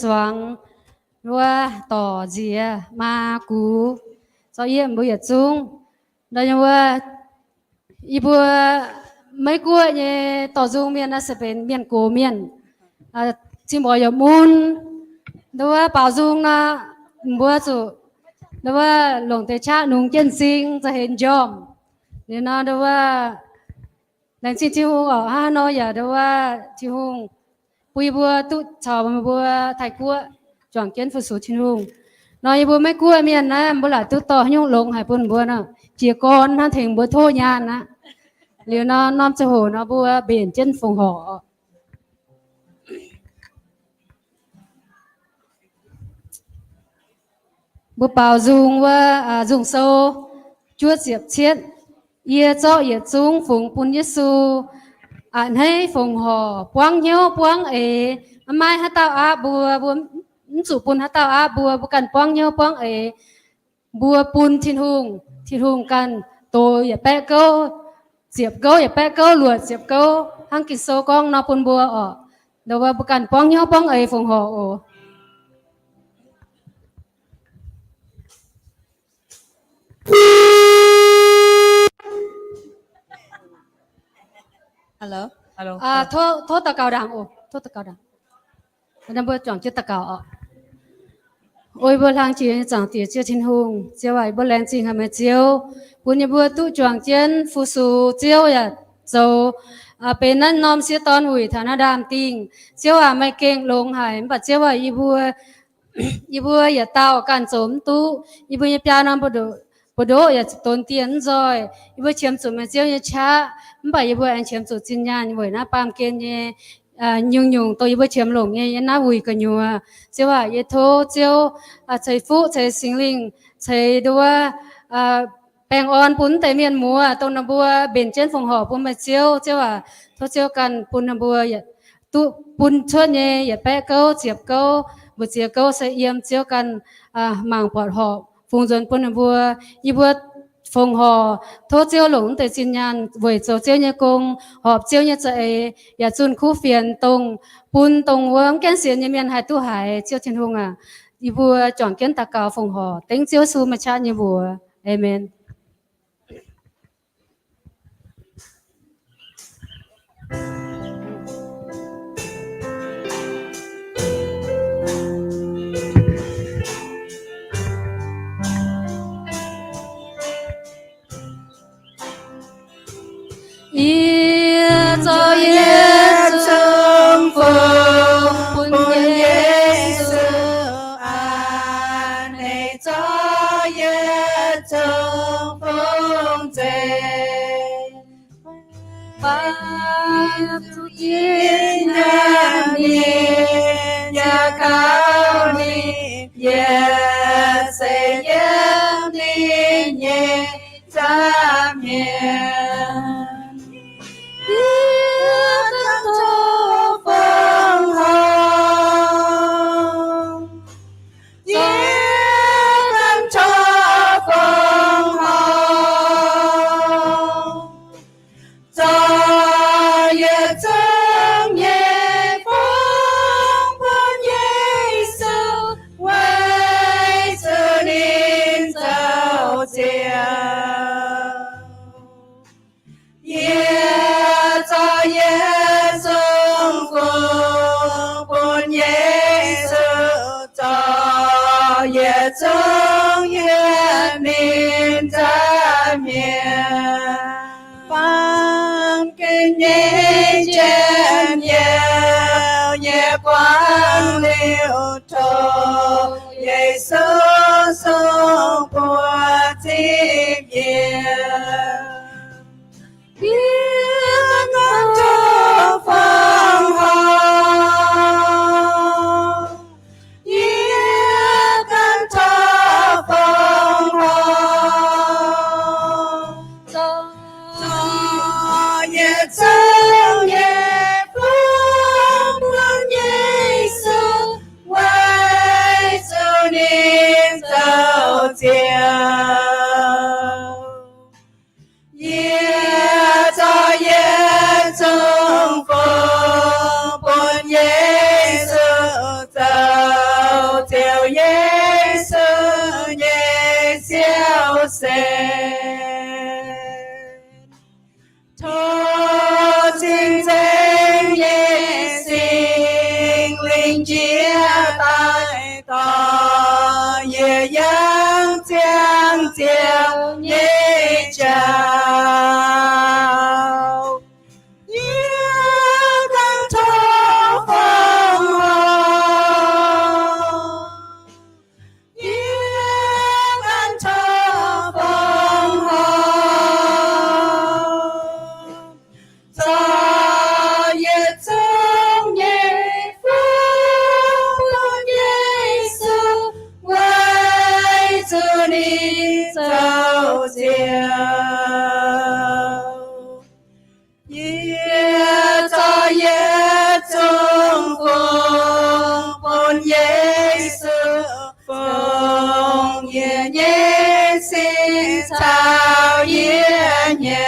zuangx wuov dorc nziex maa gux, zorqv yie mbuo yietc zungv. Nor yie mbuo, yie mbuo Meiv Guoqv nyei dorh nzung mienh naaiv se benx mienh gox mienh, zinh mborqc yaac mun. Nduov baaux nzung nor, mbuo zuqc nduov longc deix qaqv nungx jienv m'zing za'heix m'njormh. Liuz nor nduov laengz zingh Tin-Hungh oc, hnangv nor yaac nduov Tin-Hungh bun yie mbuo duqv caux mbuo Taiv-Guoqv juangc jienv fu-sux Tin-Hungh. Nor yie mbuo Meiv Guoqv mienh naaiv mbuo laaic duqv dorh nyungc longx haic bun mbuo nor, jiez gorn hnangv tengx mbuo tov nyaanh aqv. Liuz nor norm ziangh hoc nor mbuo mbenc jienv fongc horc. Mbuo baaux nzung wuov, nzung sou juov ziepc cietv. Yie zorqv yietc zungv fungx bun Yesu, a'hneiv fongc horc, buangv hnyouv buangv eix. Maiv maaih haaix dauh aapv mbuo, mbuo mv zuqc bun haaix dauh aapv mbuo, mbuo ganh buangv hnyouv buangv eix. Mbuo bun Tin-Hungh, Tin-Hungh ganh doz yietc baeqv gouv, ziepc gouv yietc baeqv gouv, luoqc ziepc gouv, hnangv Ging-Sou gorngv nor bun mbuo oc. Nduov mbuo ganh buangv hnyouv buangv eix fongc horc oc. Tov daux gaux ndaangc oc, tov daux gaux ndaangc. Mbuo juangc jienv daux gaux oc. O yie mbuo hlang jiex nyei Zaangc Diex Ziouv Tin-Hungh, Ziouv aac, yie mbuo laengz zingh haic meih Ziouv, bun yie mbuo duqv juangc jienv fu-sux Ziouv yaac zoux benx naaiv norm sieqv dorn wuic taux naaiv ndaamv-dingh. Ziouv aac, meih gengh longx haic, mv baac Ziouv aac, yie mbuo yie mbuo yietc dauh ganh zoux mv duqv. Yie mbuo nyei biaa norm mbu'ndoqv yaac donx dien mv nzoih. Yie mbuo qiemx zuqc meih Ziouv nyei qaqv, mv baac yie mbuo aengx qiemx zuqc zinh nyaanh weic naaiv baamh gen nyei nyungc-nyungc dongh yie mbuo qiemx longc nyei yiem naaiv wuic gu'nyuoz. Ziouv aac, yie tov Ziouv ceix fuqv ceix Singx Lingh ceix nduov baengh orn bun wuov deix mienh muoz dongh ninh mbuo mbenc jienv fongc horc bun meih Ziouv. Ziouv aac, tov Ziouv ganh bun ninh mbuo duqv bun cuotv nyei yietc baeqv gouv ziepc gouv, mbu'ziex gouv se yiem Ziouv ganh mangc buatc horpc fungx nzuonx bun ninh mbuo. Yie mbuo fongc horc tov Ziouv longc wuov deix zinh nyaanh weic zoux Ziouv nyei gong, horpc Ziouv nyei za'eix, yaac zunh kuv fienx dongh bun dongh wuov mv gaengh sienx nyei mienh haih duqv haiz. Ziouv Tin-Hungh aac, yie mbuo juangc jienv daux gaux fongc horc dengv Ziouv Yesu meih qaqv nyei mbuox. Aamen. Yie zorqv yietc zungv fungx bun Yesu, a'hneiv zorqv yietc zungv fungx zeiv. Baac zuqc yie nyei ninh, yaac gaux ninh, yie se yiem ninh nyei nza'hmien. Yie ganh tov fongc horc, yie ganh tov fongc horc. Zorqv yietc zungv nyei fungx bun Yesu, weic zuqc ninh zoux Ziouv. Yie zorqv yietc zungv fungx bun Yesu, zorqv yietc zungv yiem ninh nza'hmien. Baamh gen nyei njien-youh yie buangv liuz, tov Yesu sung mbuo zipv yie. Yie ganh tov fongc horc, yie ganh tov fongc horc. Zorqv yietc zungv nyei fungx bun Yesu, weic Yie daaih dorh yie yangh ziangh Ziouv nyei jauv. Yie ganh tov fongc horc. Yie ganh tov fongc horc. Zorqv yietc zungv nyei fungx bun Yesu, weic zuqc ninh zoux Ziouv. Yie zorqv yietc zungv fungx bun Yesu, fongc yie nyei sin caux yie hnyouv,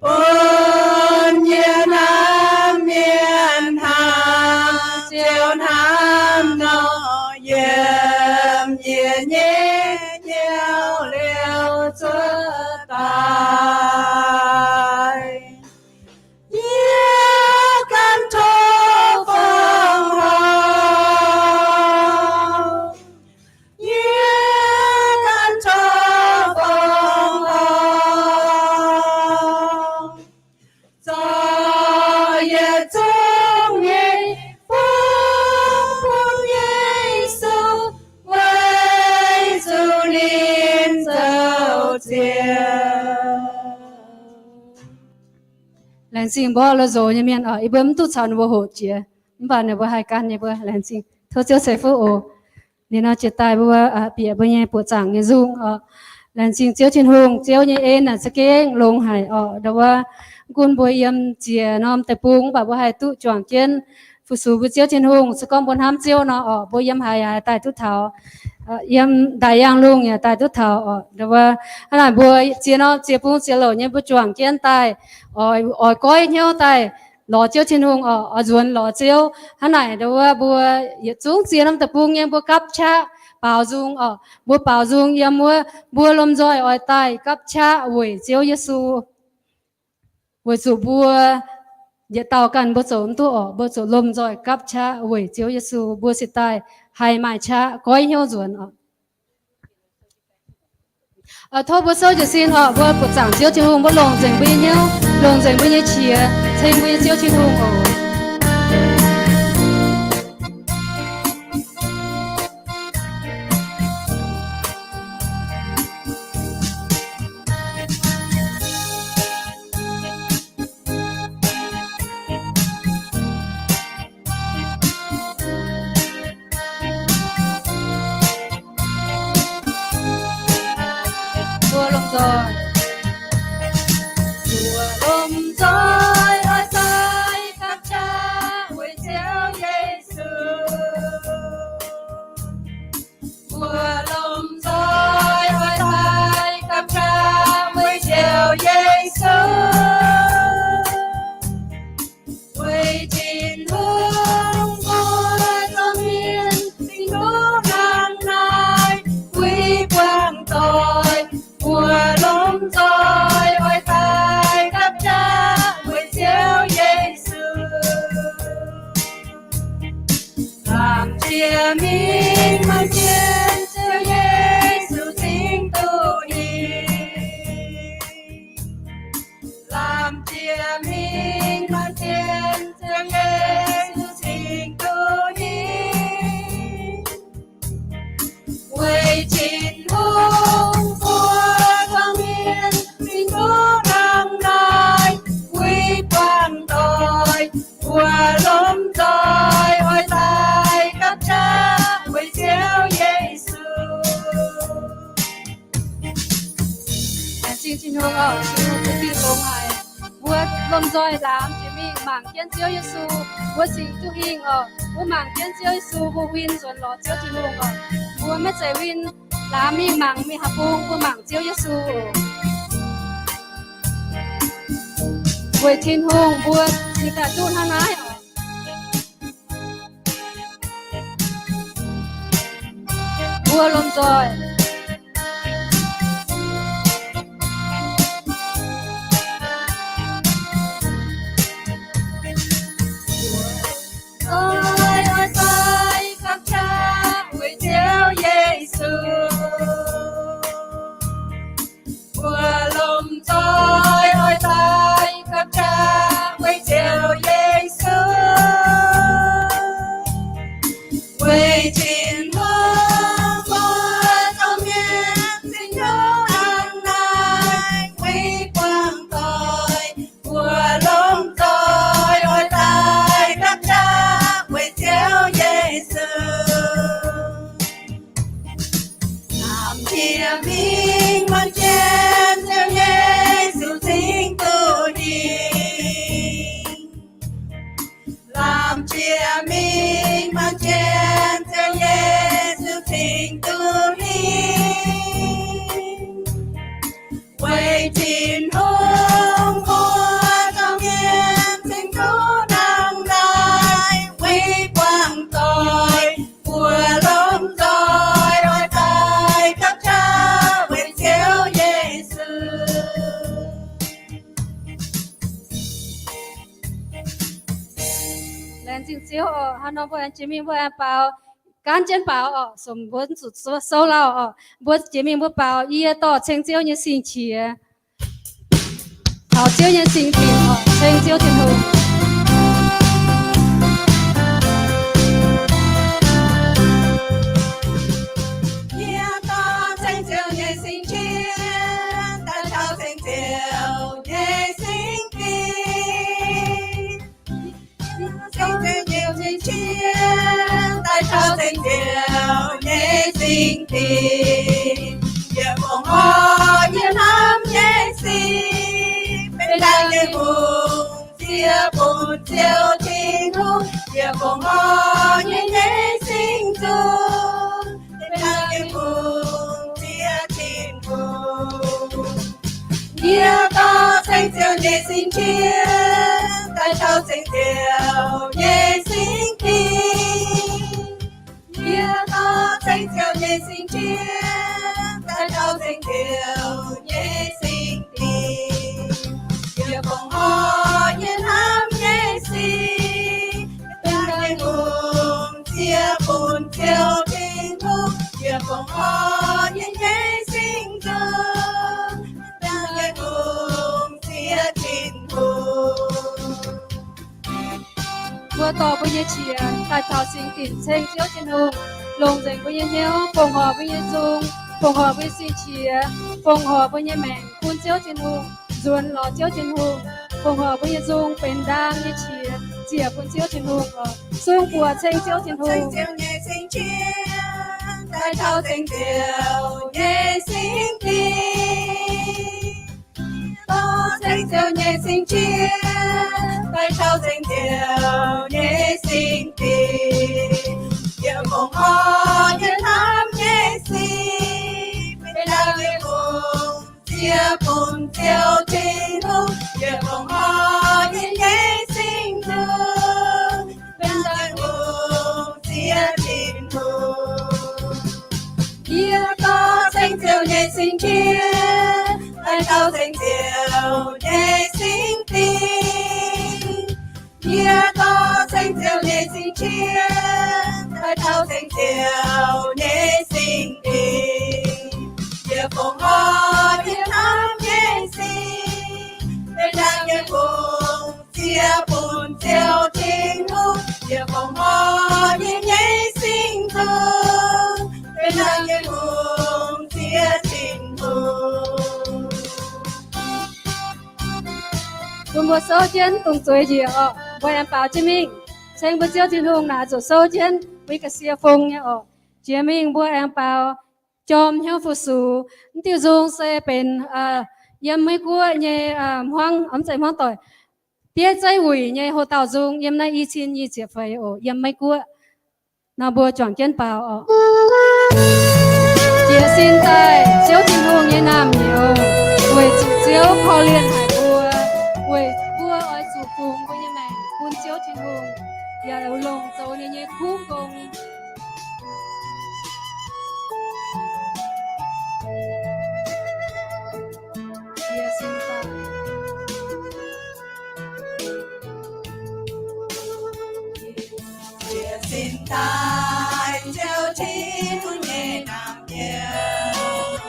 bun yie hnamv mienh hnangv Ziouv hnamv nor, yiem yie nyei hnyouv liouh zuov daaih. Yie ganh tov fongc horc. Yie ganh tov fongc horc. Zorqv yietc zungv nyei fungx bun Yesu, weic zuqc ninh zoux Ziouv. Laengz zingh mborqv la'nzox nyei mienh oc. Yie mbuo mv duqv caux ninh mbuo hoqc jiex, mv baac ninh mbuo haih gan yie mbuo. Laengz zingh. Tov Ziouv ceix fuqv oc. Liuz nor jiex daaih mbuo bieqc mbuo nyei buoqc zaangc nyei nzung oc. Laengz zingh Ziouv Tin-Hungh, Ziouv nyei en naaic za'gengh longx haic oc. Ndau wuov, mv gunv mbuo yiem ziex norm deic-bung, mv baac mbuo haih duqv juangc jienv fu-sux mbuo Ziouv Tin-Hungh. Se gorngv mbuo hnamv Ziouv nor oc, mbuo yiem haaix yaac haih daaih duqv taux. Yiem ndaix yangh lungh yaac daaih duqv taux oc. Ndau wuov, hnangv naaic mbuo ziex norm ziex bung ziex louc nyei mbuo juangc jienv daaih, oix goiv hnyouv daaih lorz Ziouv Tin-Hungh oc, oix nzuonx lorz Ziouv. Hnangv naaic ndau wuov mbuo yietc zungv ziex norm deic-bung nyei mbuo gapv qaqv baaux nzung oc. Mbuo baaux nzung yiem wuov, mbuo lomh nzoih oix daaih gapv qaqv weic Ziouv Yesu. Weic zuqc mbuo yietc dauh ganh mbuo zoux mv duqv oc. Mbuo zuqc lomh nzoih gapv qaqv weic Ziouv Yesu, mbuo se daaih haih maaih qaqv goiv hnyouv nzuonx oc. Tov mbuo souv jiez sin oc, mbuo buoqc zaangc Ziouv Tin-Hungh, mbuo longc nzengc mbuo nyei hnyouv, longc nzengc mbuo nyei qiex ceng mbuo nyei Ziouv Tin-Hungh oc. Mbuo lomh nzoih, mbuo lomh nzoih oix daaih gapv qaqv weic Ziouv Yesu. Mbuo lomh nzoih oix daaih gapv qaqv weic Ziouv Yesu. Weic Tin-Hungh mbuo zuangx mienh zingh duqv hnangv naaiv, uix buangh doic, mbuo lomh nzoih oix daaih gapv qaqv weic Ziouv Yesu. Lamh jiex mingh maanc jien, Ziouv Yesu cingx duqv hingh. Lamh jiex mingh maanc jien, Ziouv Yesu cingx duqv hingh. Weic Tin-Hungh mbuo zuangx mienh cingx duqv hnangv naaiv, uix buangh doic, mbuo lomh nzoih oix daaih gapv qaqv weic Ziouv Yesu. Laengz zingh Tin-Hungh oc, Tin-Hungh za'gengh longx haic. Mbuo lomh nzoih lamh jiex mingh mangc jienv Ziouv Yesu, mbuo cingx duqv hingh oc. Mbuo mangc jienv Ziouv Yesu, mbuo huin nzuonx lorz Ziouv Tin-Hungh oc. Mbuo maiv zeiz huin lamh mingh mangc mingh haaix bung, mbuo mangc Ziouv Yesu oc. Weic Tin-Hungh mbuo cingx daaih duqv hnangv naaiv oc. Mbuo lomh nzoih. Laengz zingh Ziouv oc. Hnangv nor mbuo aengx jiex mingh mbuo aengx baaux, gaanv jienv baaux oc, sou mbuo zuqc souv lauh oc. Mbuo jiex mingh mbuo baaux, Yie dorh ceng Ziouv nyei sing-qiex. Taux Ziouv nyei sing-qiex oc, ceng Ziouv Tin-Hungh. Yie dorh ceng Ziouv nyei sing-qiex, daaih taux ceng Ziouv nyei singx dingh. Ceng Ziouv nyei sing-qiex, daaih taux ceng Ziouv nyei singx dingh. Yie fongc horc yie hnamv nyei singx, benx dangh nyei hungh, ziec bun Ziouv Tin-Hungh. Yie fongc horc yie nyei singx nzunc, benx dangh nyei hungh, ziec Tin-Hungh. Yie dorh ceng Ziouv nyei sing-qiex, daaih taux ceng Ziouv nyei singx dingh. Yie dorh ceng Ziouv nyei sing-qiex, daaih taux ceng Ziouv nyei singx dingh. Yie fongc horc yie hnamv nyei singx, benx dangh nyei hungh, ziec bun Ziouv Tin-Hungh. Yie fongc horc yie nyei singx nzunc, benx dangh nyei hungh, ziec Tin-Hungh. Mbuo dorh mbuo nyei qiex daaih taux singx dingc ceng Ziouv Tin-Hungh, longc nzengc mbuo nyei hnyouv, fongc horc mbuo nyei nzung, fongc horc mbuo nyei sing-qiex, fongc horc mbuo nyei maengc bun Ziouv Tin-Hungh, nzuonx lorz Ziouv Tin-Hungh, fongc horc mbuo nyei nzung benx ndaang nyei qiex ziec bun Ziouv Tin-Hungh oc. Sung buoc ceng Ziouv Tin-Hungh. Ceng Ziouv nyei sing-qiex, daaih taux ceng Ziouv nyei singx dingh. Dorh ceng Ziouv nyei sing-qiex, daaih taux ceng Ziouv nyei singx dingh. Yie fongc horc yie hnamv nyei singx, benx dangh nyei hungh, ziec bun Ziouv Tin-Hungh. Yie fongc horc yie nyei singx nzunc, benx dangh nyei hungh, ziec Tin-Hungh. Yie dorh ceng Ziouv nyei sing-qiex, daaih taux ceng Ziouv nyei singx dingh. Yie dorh ceng Ziouv nyei sing-qiex, daaih taux ceng Ziouv nyei singx dingh. Yie fongc horc yie hnamv nyei singx, benx dangh nyei hungh, ziec bun Ziouv Tin-Hungh. Yie fongc horc yie nyei singx nzunc, benx dangh nyei hungh, ziec Tin-Hungh. Bun mbuo souv jienv dungz zueiz njiec oc. Mbuo aengx baaux jienv mingh. Ceng mbuo Ziouv Tin-Hungh naaic zuqc souv jienv mbuo ga'sie fong nyei oc. Jiex mingh mbuo aengx baaux jorm hnyouv fu-sux. Mv diuh nzung se benx yiem Meiv Guoqv nyei hmuangv, mv zeiz hmuangv doic, bieiv zeiv wuic nyei hoc-dauh nzung, yiem naaiv i cin nyic ziepc feix oc, yiem Meiv Guoqv. Nor mbuo juangc jienv baaux oc. Jiez sin daaih Ziouv Tin-Hungh nyei naamh nyouz, weic zuqc Ziouv korv-lienh haic mbuo, weic mbuo oix zuqc fungx mbuo nyei maengc bun Ziouv Tin-Hungh, yaac longc zoux ninh nyei kuv gong. Jiez sin daaih. Jiez sin daaih Ziouv Tin-Hungh nyei naamh nyouz,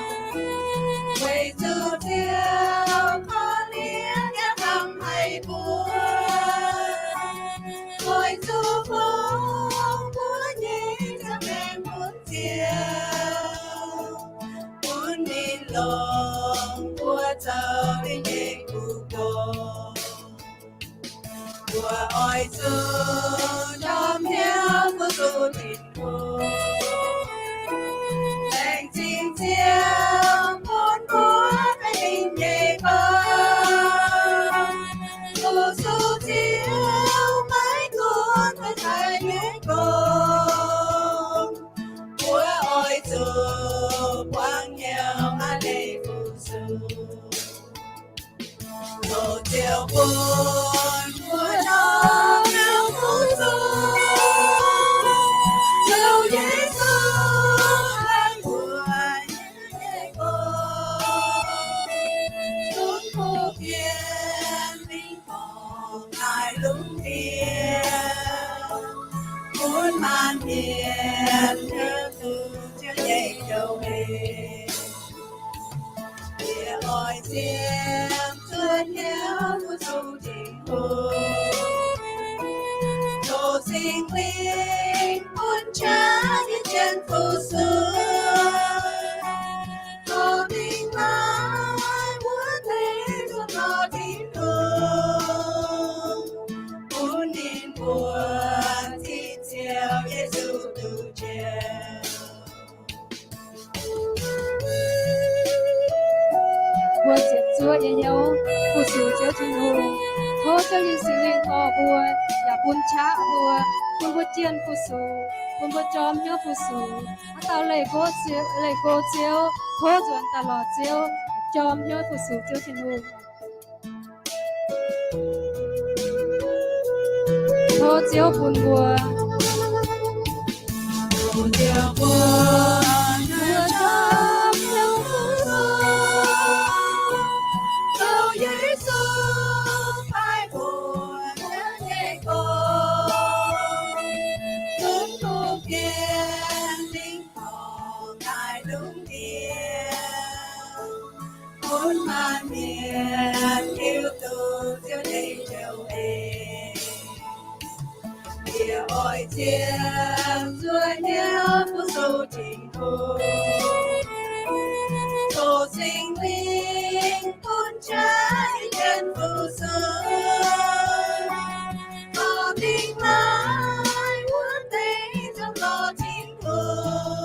weic zuqc Ziouv korv-lienh yaac hnamv haic mbuo, weic zuqc fungx mbuo nyei ziangh maengc bun Ziouv, bun ninh longc mbuo zoux ninh nyei kuv gong. Mbuo oix zuqc jorm hnyouv fu-sux Tin-Hungh, laengz zingh Ziouv bun mbuo benx ninh nyei gong, fu-sux Ziouv maiv gunv mbuo taaih nyei gong. Mbuo oix zuqc buangv hnyouv aav leiz fu-sux, zoux Ziouv bun mbuo jorm hnyouv fu-sux. Ziouv Yesu laengz mbuo nyei gong, zungv kuv fienx mingh gorngv naaiv lungh ndiev. Maanc mienh hiuv duqv Ziouv nyei hnyouv, yie oix ziepc zuoqv hnyouv fu-sux Tin-Hungh, tov Singx Lingh bun qaqv yie jienv fu-sux, tov mingh laaix wuov deix zunh lorz Tin-Hungh, bun ninh mbuo ziqc Ziouv Yesu duqv njoux. Mbuo ziepc zuoqv nyei hnyouv fu-sux Ziouv Tin-Hungh. Tov Ziouv nyei Singx Lingh dorh mbuo, yaac bun qaqv mbuo, bun mbuo jienh fu-sux, bun mbuo jorm hnyouv fu-sux. Haaix dauh leih go Ziouv, leih go Ziouv, tov nzuonx daaih lorz Ziouv, jorm hnyouv fu-sux Ziouv Tin-Hungh. Tov Ziouv bun mbuo. Tov Ziouv bun mbuo jorm hnyouv fu-sux, tov Yesu paaiv mbuo nyei gorx, zunv duqv bieqc dingc dorngx daaih lungh ndiev, bun maanc mienh hiuv duqv Ziouv nyei hnyouv eix. Yie oix ziepc zuoqv hnyouv fu-sux Tin-Hungh, tov Singx Lingh bun qaqv yie jienv fu-sux, dorh mingh laaix wuov deix zunh lorz Tin-Hungh,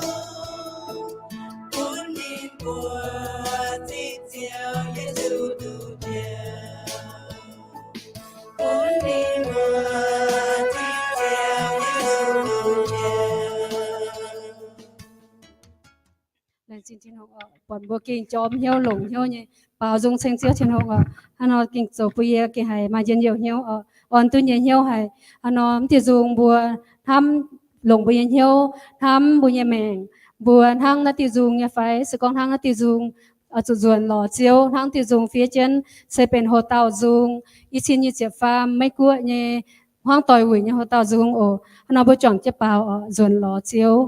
bun ninh mbuo ziqc Ziouv Yesu duqv njoux. Laengz zingh Tin-Hungh oc, buatc mbuo gengh jorm hnyouv longc hnyouv nyei baaux nzung ceng Ziouv Tin-Hungh oc. Hnangv nor gengh zoux bun yie gengh haiz maaih njien-youh hnyouv oc, orn duqv nyei hnyouv haic. Hnangv nor mv diuh nzung mbuo hnamv longc mbuo nyei hnyouv, hnamv mbuo nyei maengc, mbuo hnangv naaiv diuh nzung nyei fai? Se gorngv hnangv naaiv diuh nzung zuqc nzuonx lorz Ziouv, hnangv diuh nzung fiev jienv se benx houx-dauh nzung, i cin nyic ziepc faam Meiv Guoqv nyei hmuangv doic wuic nyei houx-dauh nzung oc. Hnangv nor mbuo juangc jienv baaux oc, nzuonx lorz Ziouv.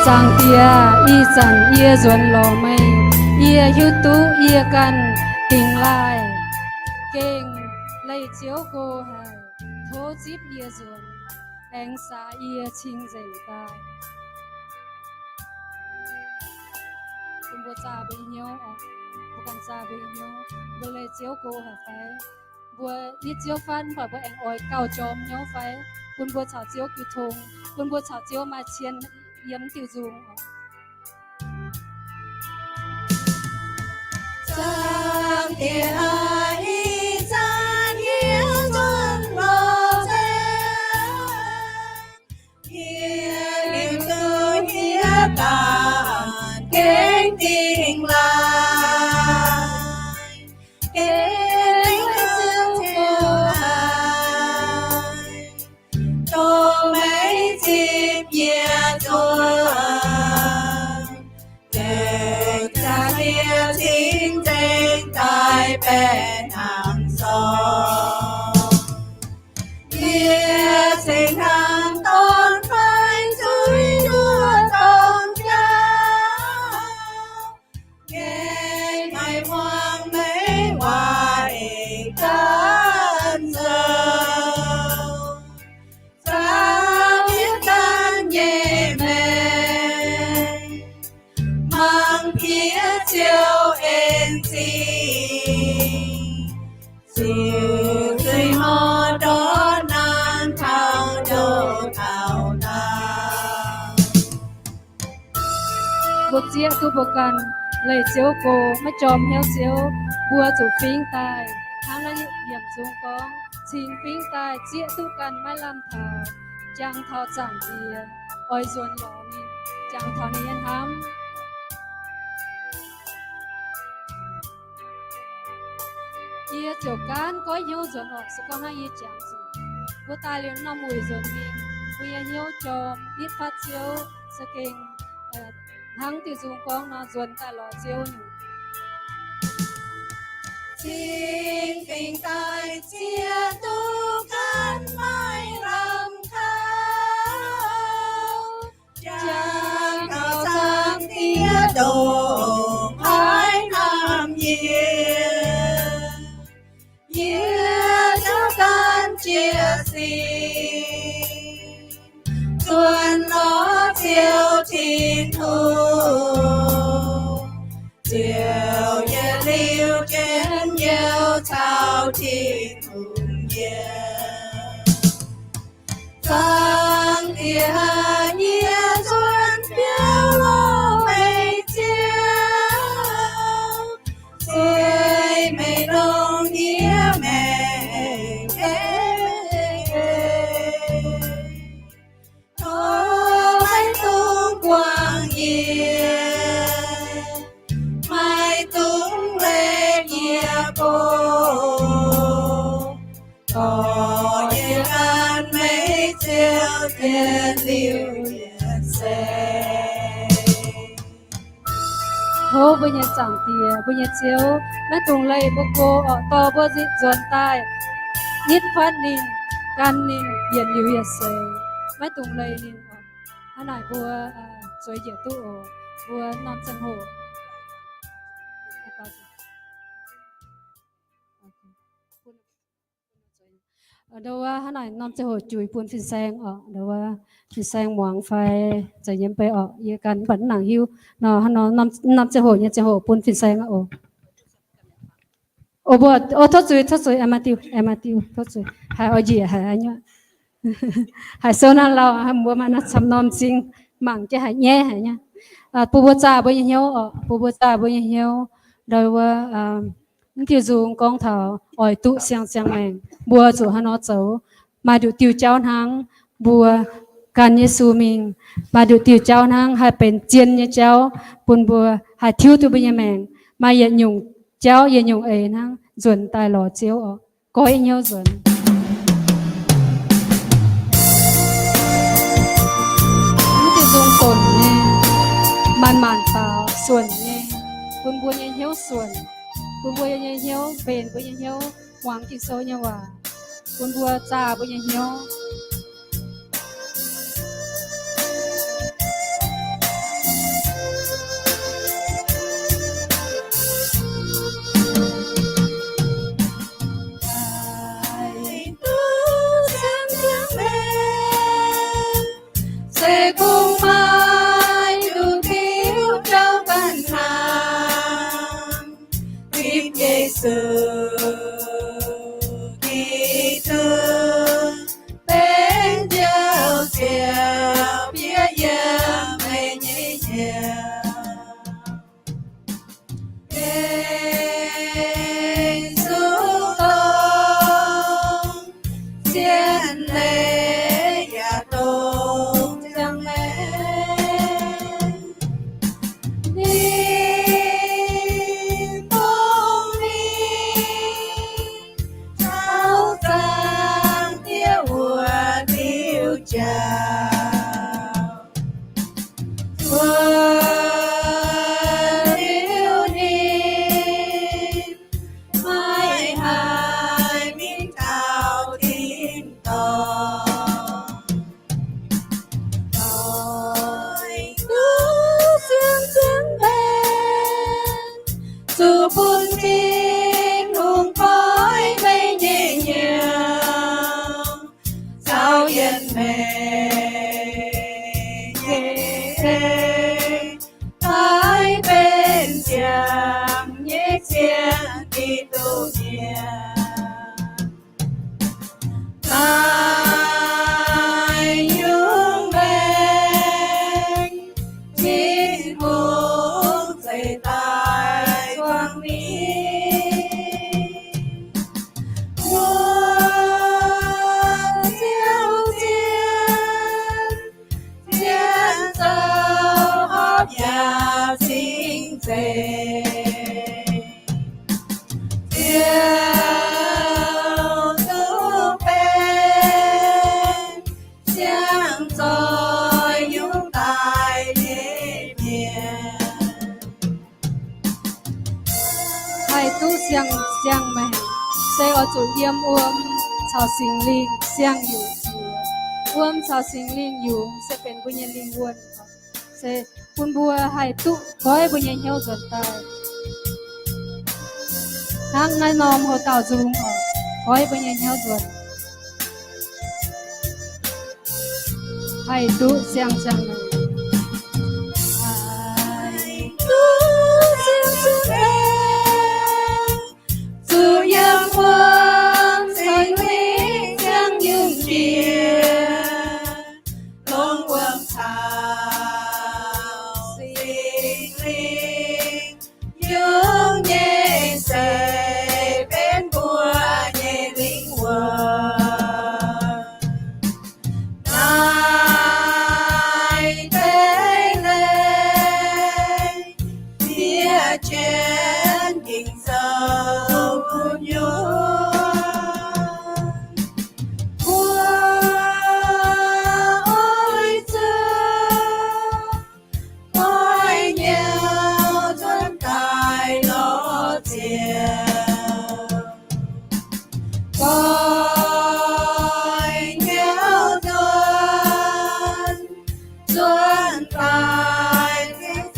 Zaangc Diex, ih zanc yie nzuonx lorz meih. Yie hiuv duqv yie ganh dingx laaih, gengh leih Ziouv go haic. Tov zipv yie nzuonx, aengx saax yie cing-nzengc daaih. Bun mbuo zaah mbuo nyei hnyouv oc. Mbuo ganh zaah mbuo nyei hnyouv. Mbuo leih Ziouv go haic fai? Mbuo yitv Ziouv fatv mv baac mbuo aengx oix gauh jorm hnyouv fai? Bun mbuo caux Ziouv jiu tong, bun mbuo caux Ziouv maaih cien yiem diuh nzung oc. Zaangc Diex aah, ih zanc yie nzuonx lorz meih. Yie hiuv duqv yie ganh gengh dingx laaih, gengh leih Ziouv go haic. Dongh meih zipv yie nzuonx, zaangc Diex cing-nzengc daaih baeqc hnaangx sorng. Yie cingx hnangv dorn fai zuiz nduov dorn jauv, gengh haih muangx meih waac eix ganh zoux. Zaangc Diex ganh nyei maengc, mangc piex Ziouv en zingh, zuqc zuiz hor ndortv naanc taux ndoh taux daauh. Mbuo zieqv duqv mbuo ganh leih Ziouv go, maiv jorm hnyouv Ziouv, mbuo zuqc fingx daaih. Hnangv naaiv yiemc nzung gorngv, cingx fingx daaih zieqv duqv ganh maiv lamh taux, jangx taux Zaangc Diex, oix nzuonx lorz ninh, jangx taux ninh nyei hnamv. Yie ziouc gaanv goiv hnyouv nzuonx oc. Se gorngv hnangv yie jangx zuqc, mbuo daaih liuz norm wuic nzuonx mingh, mbuo nyei hnyouv jorm nitv fatv Ziouv, se gengh hnangv diuh nzung gorngv nor, nzuonx daaih lorz Ziouv nyungc. Cingx fingx daaih Ziex duqv gan maiv lamh kaux, jangx taux Zaangc Diex ndongc haaix hnamv yie, yie ziouc gan jiez sin zuonx lorz Ziouv Tin-Hungh, ziouc yietc liuz jienv youh caux Tin-Hungh yiem. Zaangc Diex, yie nzuonx biauv lorz meih Ziouv, sueih meih longc yie maengc eix. Tov maiv dungx guangc yie, maiv dungx leih yie go, dorh yie gan meih Ziouv yietc liuz yietc seix. Tov mbuo nyei Zaangc Diex, mbuo nyei Ziouv, maiv dungx leih mbuo go, oix dorh mbuo nzuonx daaih nitv fatv ninh, gan ninh yietc liuz yietc seix, maiv dungx leih ninh. Hnangv naaic mbuo zueiz njiec duqv oc. Mbuo norm ziangh hoc Ndo wuov hnangv naaic norm ziangh hoc juix bun fin-saeng oc. Ndo wuov fin-saeng muangx fai zeiz nyei mv bei oc. Yie ganh mv baac mv nangc hiuv nor, hnangv nor norm ziangh hoc nyei ziangh hoc bun fin-saeng oc. O mbuo, o tov zuiz, tov zuiz, aengx maaih diuh, aengx maaih diuh, tov zuiz, haiz oix njiec haic nyei. Haiz sou naaiv lauh, mbuo maaih naaiv camv norm m'zing, mangc jienv haiz nyaiv haic nyei. Bun mbuo zaah mbuo nyei hnyouv oc, bun mbuo zaah mbuo nyei hnyouv. Ndo wuov, mv diuh nzung gorngv taux oix duqv siang-ziangh maengc, mbuo zuqc haaix nor zoux, maaih nduqc diuh jauv hnangv mbuo gan Yesu mingh, maaih nduqc diuh jauv hnangv haih benx zien nyei jauv bun mbuo haih tiuv duqv mbuo nyei maengc. Maaih yietc nyungc jauv yietc nyungc eix hnangv nzuonx daaih lorz Ziouv oc. Goiv hnyouv nzuonx. Mv diuh nzung donc nyei, maanc maanc faaux suonc nyei, bun mbuo nyei hnyouv suonc, bun mbuo nyei hnyouv, mbenc mbuo nyei hnyouv, muangx Ging-Sou nyei waac, bun mbuo zaah mbuo nyei hnyouv. Se kungx maaih nduqc diuh jauv ganh hnangv, zipv Yesu Giduc. Zuqc yiem wuom caux Singx Lingh siang-yungc jiex. Wuom caux Singx Lingh yungz se benx mbuo nyei lingh wuonh, se bun mbuo haih duqv goiv mbuo nyei hnyouv nzuonx daaih. Hnangv naaiv norm houx-dauh nzung oc, goiv mbuo nyei hnyouv nzuonx, haih duqv siang-ziangh maengc. Haih duqv siang-ziangh maengc, zuqc yiem wuom caux Singx Lingh siang-yungc jiex, longc wuom caux Singx Lingh yungz nyei se benx mbuo nyei lingh wuonh. Naaiv deix leiz, fiev jienv Ging-Sou nyungc, mbuo oix zuqc goiv hnyouv nzuonx daaih lorz ziangx. Goiv hnyouv nzuonx, nzuonx daaih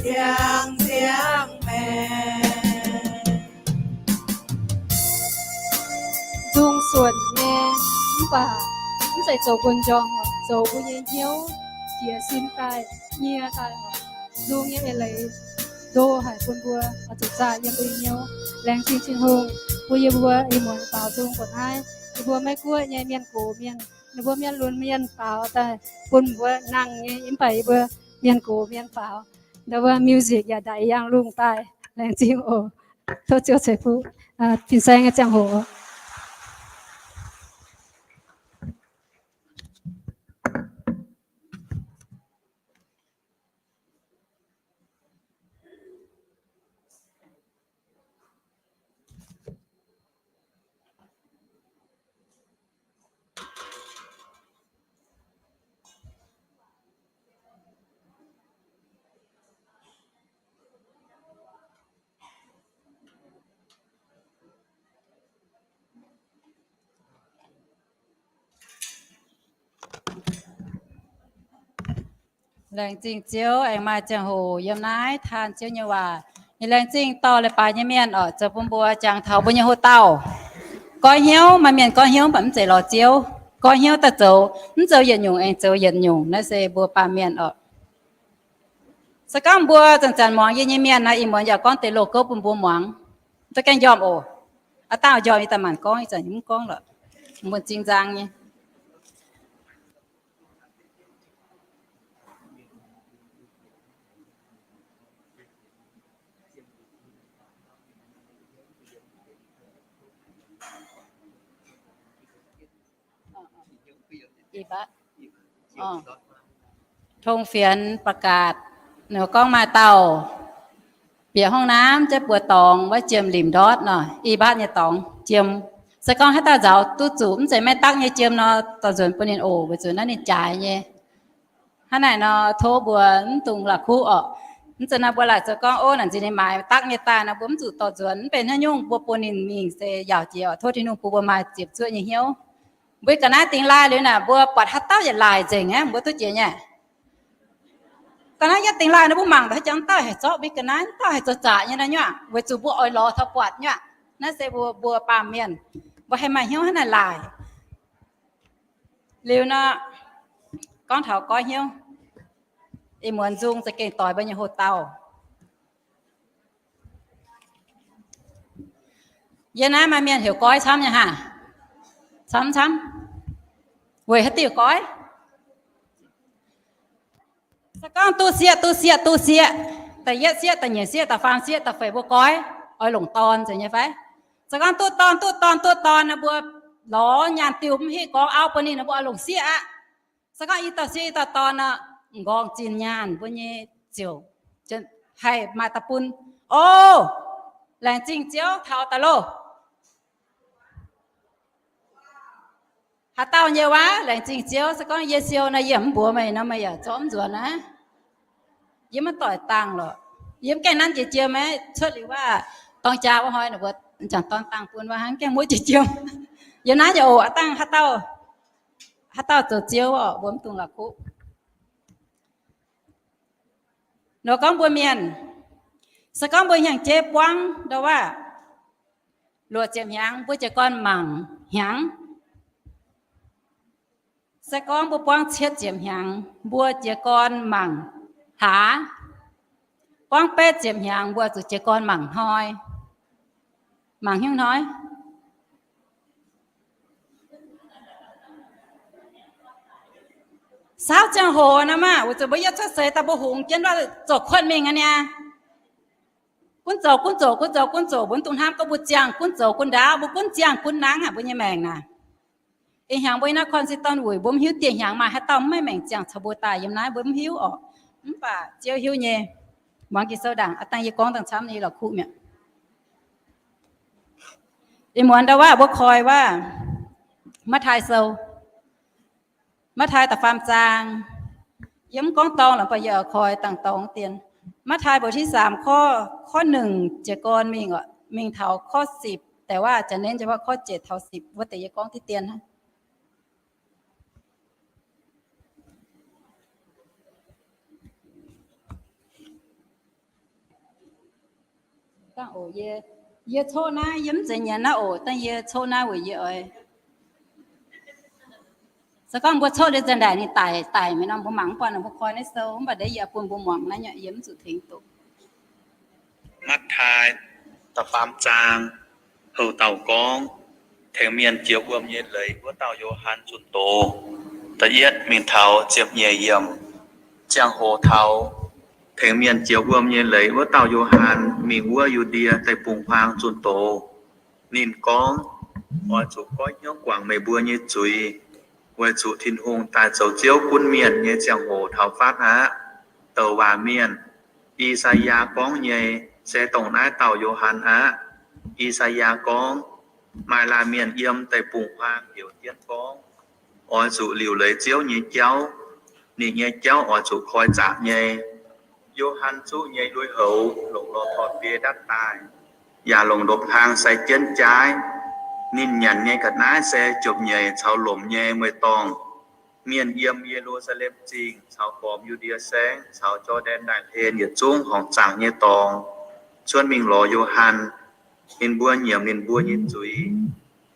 ziangh ziangh maengc. Nzung suonc nyei, mv baac mv zeiz zoux mbuo njormh, zoux mbuo nyei hnyouv jiex sin daaih, nyie daaih. Nzung nyei eix leiz ndo haic bun mbuo oix zuqc zaah yiem mbuo nyei hnyouv. Laengz zingh Tin-Hungh bun yie mbuo ih muonz baaux nzung mbuoqc naaiv. Yie mbuo Meiv Guoqv nyei mienh gox mienh, ninh mbuo mienh lunx mienh baaux daaih bun mbuo nangh nyei, mv baac yie mbuo mienh gox mienh baaux, ndau wuov music yaac ndaix yangh lungh daaih. Laengz zingh oc. Tov Ziouv ceix fuqv fin-saeng nyei ziangh hoc. Laengz zingh Ziouv aengx maaih ziangh hoc yiem naaiv taan Ziouv nyei waac. Yie laengz zingh dorh leiz-baaix nyei mienh oc, zoux bun mbuo jangx taux mbuo nyei houx-dauh goiv hnyouv. Maaih mienh goiv hnyouv mv baac mv zeiz lorz Ziouv. Goiv hnyouv daaih zoux, mv zoux yietc nyungc aengx zoux yietc nyungc. Naaiv se mbuo baamh mienh oc. Se gorngv mbuo zanc-zanc muangx yie nyei mienh nor, ih muonz yaac gorngv deix loz-gouv bun mbuo muangx. Mv gaengh njormh oc. Aav dangh njormh yie daaih maanc gorngv, ih zanc mv gorngv lorqc. Mbuo zing nzang nyei. Tong fienx ประกาศ ninh gorngv maaih dauh bieqc ห้องน้ำ jienv buoz dorngx wuov jiem limc ndortv nor, i mbatv nyei dorngx jiem. Se gorngv haaix dauh nzaaux duqv zuqc mv zeiz maiv dakv nyei jiem nor, dorh nzuonx bun ninh oc, weic zuqc naaiv ninh jaaix nyei. Hnangv naaic nor, tov mbuo mv dungx la'kuqv orqc. Mv zeiz nor mbuo laaic zoux gorngv, ov, naanc nziex ninh maaiz dakv nyei daaih nor, mbuo mv zuqc dorh nzuonx. Mv benx haaix nyungc, mbuo bun ninh mingh se yaauc jiex oc. Tov Tin-Hungh bun mbuo maaih ziepc zuoqv nyei hnyouv. Mbuo ga'naaiv dingx laaih liuz naaic, mbuo buatc haaix dauh yietc laaic nzengc aqv, mbuo duqv jiex nyei. Ga'naaiv yietv dingx laaih nor, mbuo mangc daaih haaix jangx dauh haih zorqv mbuo ga'naaiv, dauh haih zoux zaqc nyei nor nyuoqc, weic zuqc mbuo oix lorz taux buatc nyuoqc. Naaiv se mbuo, mbuo baamh mienh, mbuo haih maaih hnyouv hnangv naaic laaic. Liuz nor, gorngv taux goiv hnyouv, ih muonz nzung za'gengh doix mbuo nyei houx-dauh. Yie naaiv maaih mienh heuc Goiv camv nyei haah? Camv camv. Weic haaix diuc goiv? Se gorngv duqv sieqv, duqv sieqv, duqv sieqv, da'yietv sieqv, da'nyeic sieqv, da'faam sieqv, da'feix mbuo goiv, oix longc dorn nzengc nyei fai? Se gorngv duqv dorn, duqv dorn, duqv dorn nor, mbuo lorz nyaanh diuh mv hiuv gorngv auv bun ninh nor, mbuo oix longc sieqv aqv. Se gorngv i dauh sieqv i dauh dorn nor, m'nqorngv zinh nyaanh mbuo nyei ziouc haih maaih da'bun. O, laengz zingh Ziouv taux daaih loh. Haaix dauh nyei waac laengz zingh Ziouv? Se gorngv yie siou nor, yie mv mbuox meih nor, meih yaac zorqv mv nzuonx aqv. Yie maiv doic dangh lorqc. Yie mv gaengh nanv jiex jiem aqv. Cuotv liuz waac dorng jaa wuov hnoi ninh mbuo m'jangc dorn dangh bun wuov hnangv, gaengh muoqv jiex jiem. Yiem naaiv nyei oc, aav dangh haaix dauh, haaix dauh zoux ziouv oc, mbuo mv dungx la'kuqv. Nor gorngv mbuo mienh, se gorngv mbuo hnyangx-jeiv buangv ndau wuov luoqc ziepc hnyangx, mbuo jiez gorn mangc hnyangx. Se gorngv mbuo buangv cietv ziepc hnyangx, mbuo jiez gorn mangc hlaax. Buangv betv ziepc hnyangx, mbuo zuqc jiez gorn mangc hnoi. Mangc haaix nyungc hnoi? Saauv ziangh hoc naaiv maah, weic zuqc mbuo yiem cuotv seix daaih mbuo hungx jienv wuov zoux kuotv mingh aqv niaa. Gunv zoux, gunv zoux, gunv zoux, gunv zoux, mbuo mv dungx hnamv gorngv mbuo ziangh gunv zoux gunv ndaauv, mbuo gunv ziangh gunv nangv aqv, mbuo nyei maengc naaic. Ih hnyangx mbuo yiem naaiv Konstant wuic, mbuo mv hiuv dieh hnyangx maaih haaix dauh mv maaih maengc ziangh caux mbuo daaih yiem naaiv, mbuo mv hiuv orqc. Mv baac Ziouv hiuv nyei. Muangx Ging-Sou ndaangc, aav dangh yie gorngv dangh camv nyei la'kuqv mi'aqv. Ih muonz ndau wuov mbuo koi wuov Matv^taai Sou, Matv^taai da'faam zaang. Yie mv gorngv dorngx lorqc, mv baac yie oix koi dangh dorngx dien. Matv^taai บทที่สาม ข้อ ข้อหนึ่ง jiez gorn mingh, mingh taux ข้อสิบ, แต่ว่าจะเน้นเฉพาะข้อเจ็ด taux สิบ wuov deix yie gorngv diqv dien hnangv. Dangh oc, yie, yie coqv naaiv, yie mv zeiz nyanc naaiv oc, dangh yie coqv naaiv weic yie oix, se gorngv mbuo coqv liuz nzengc ndaaic ninh daic daic mi'aqv nor, mbuo mangc mv buatc, mbuo koi naaiv sou, mv baac ndeic yie bun mbuo muangx naaiv nyei, yie mv zuqc tengx doqc. Matv^taai da'faam zaang, houc dauh gorngv, tengx mienh jiex wuom nyei leiz wuov dauh Yo^han zunh doz. Da'yietv mingh taux ziepc nyeic yiemc. Ziangh hoc taux, tengx mienh jiex wuom nyei leiz wuov dauh Yo^han mingh wuov Yu^ndie Deic-Bung-Huaang zunh doz. Ninh gorngv, oix zuqc goiv hnyouv guangc meih mbuo nyei zuiz, weic zuqc Tin-Hungh daaih zoux Ziouv gunv mienh nyei ziangh hoc taux fatv aqv. Douc waac mienh, I^saa^yaa gorngv nyei, se dongh naaiv dauh Yo^han aqv. I^saa^yaa gorngv, maaih laanh mienh yiem deic-bung-huaang heuc jienv gorngv, oix zuqc liuc leiz Ziouv nyei jauv. Ninh nyei jauv oix zuqc koi zaqc nyei. Yo^han zuqv nyei lui-houx longc lorh torh biei ndatv daaih, yaac longc ndopv hlang sai jienv jaaiv. Ninh nyanc nyei ga'naaiv se jopv-nyeic caux lomc nyei mueiz-dorngh. Mienh yiem Ye^lu^saa^lem Zingh caux gormx Yu^ndie Saengv caux Jor^ndaen Ndaaih Hlen yietc zungv horngc zaangc nyei dorngx, cuotv mingh lorz Yo^han. Ninh mbuo nyiemc ninh mbuo nyei zuiz.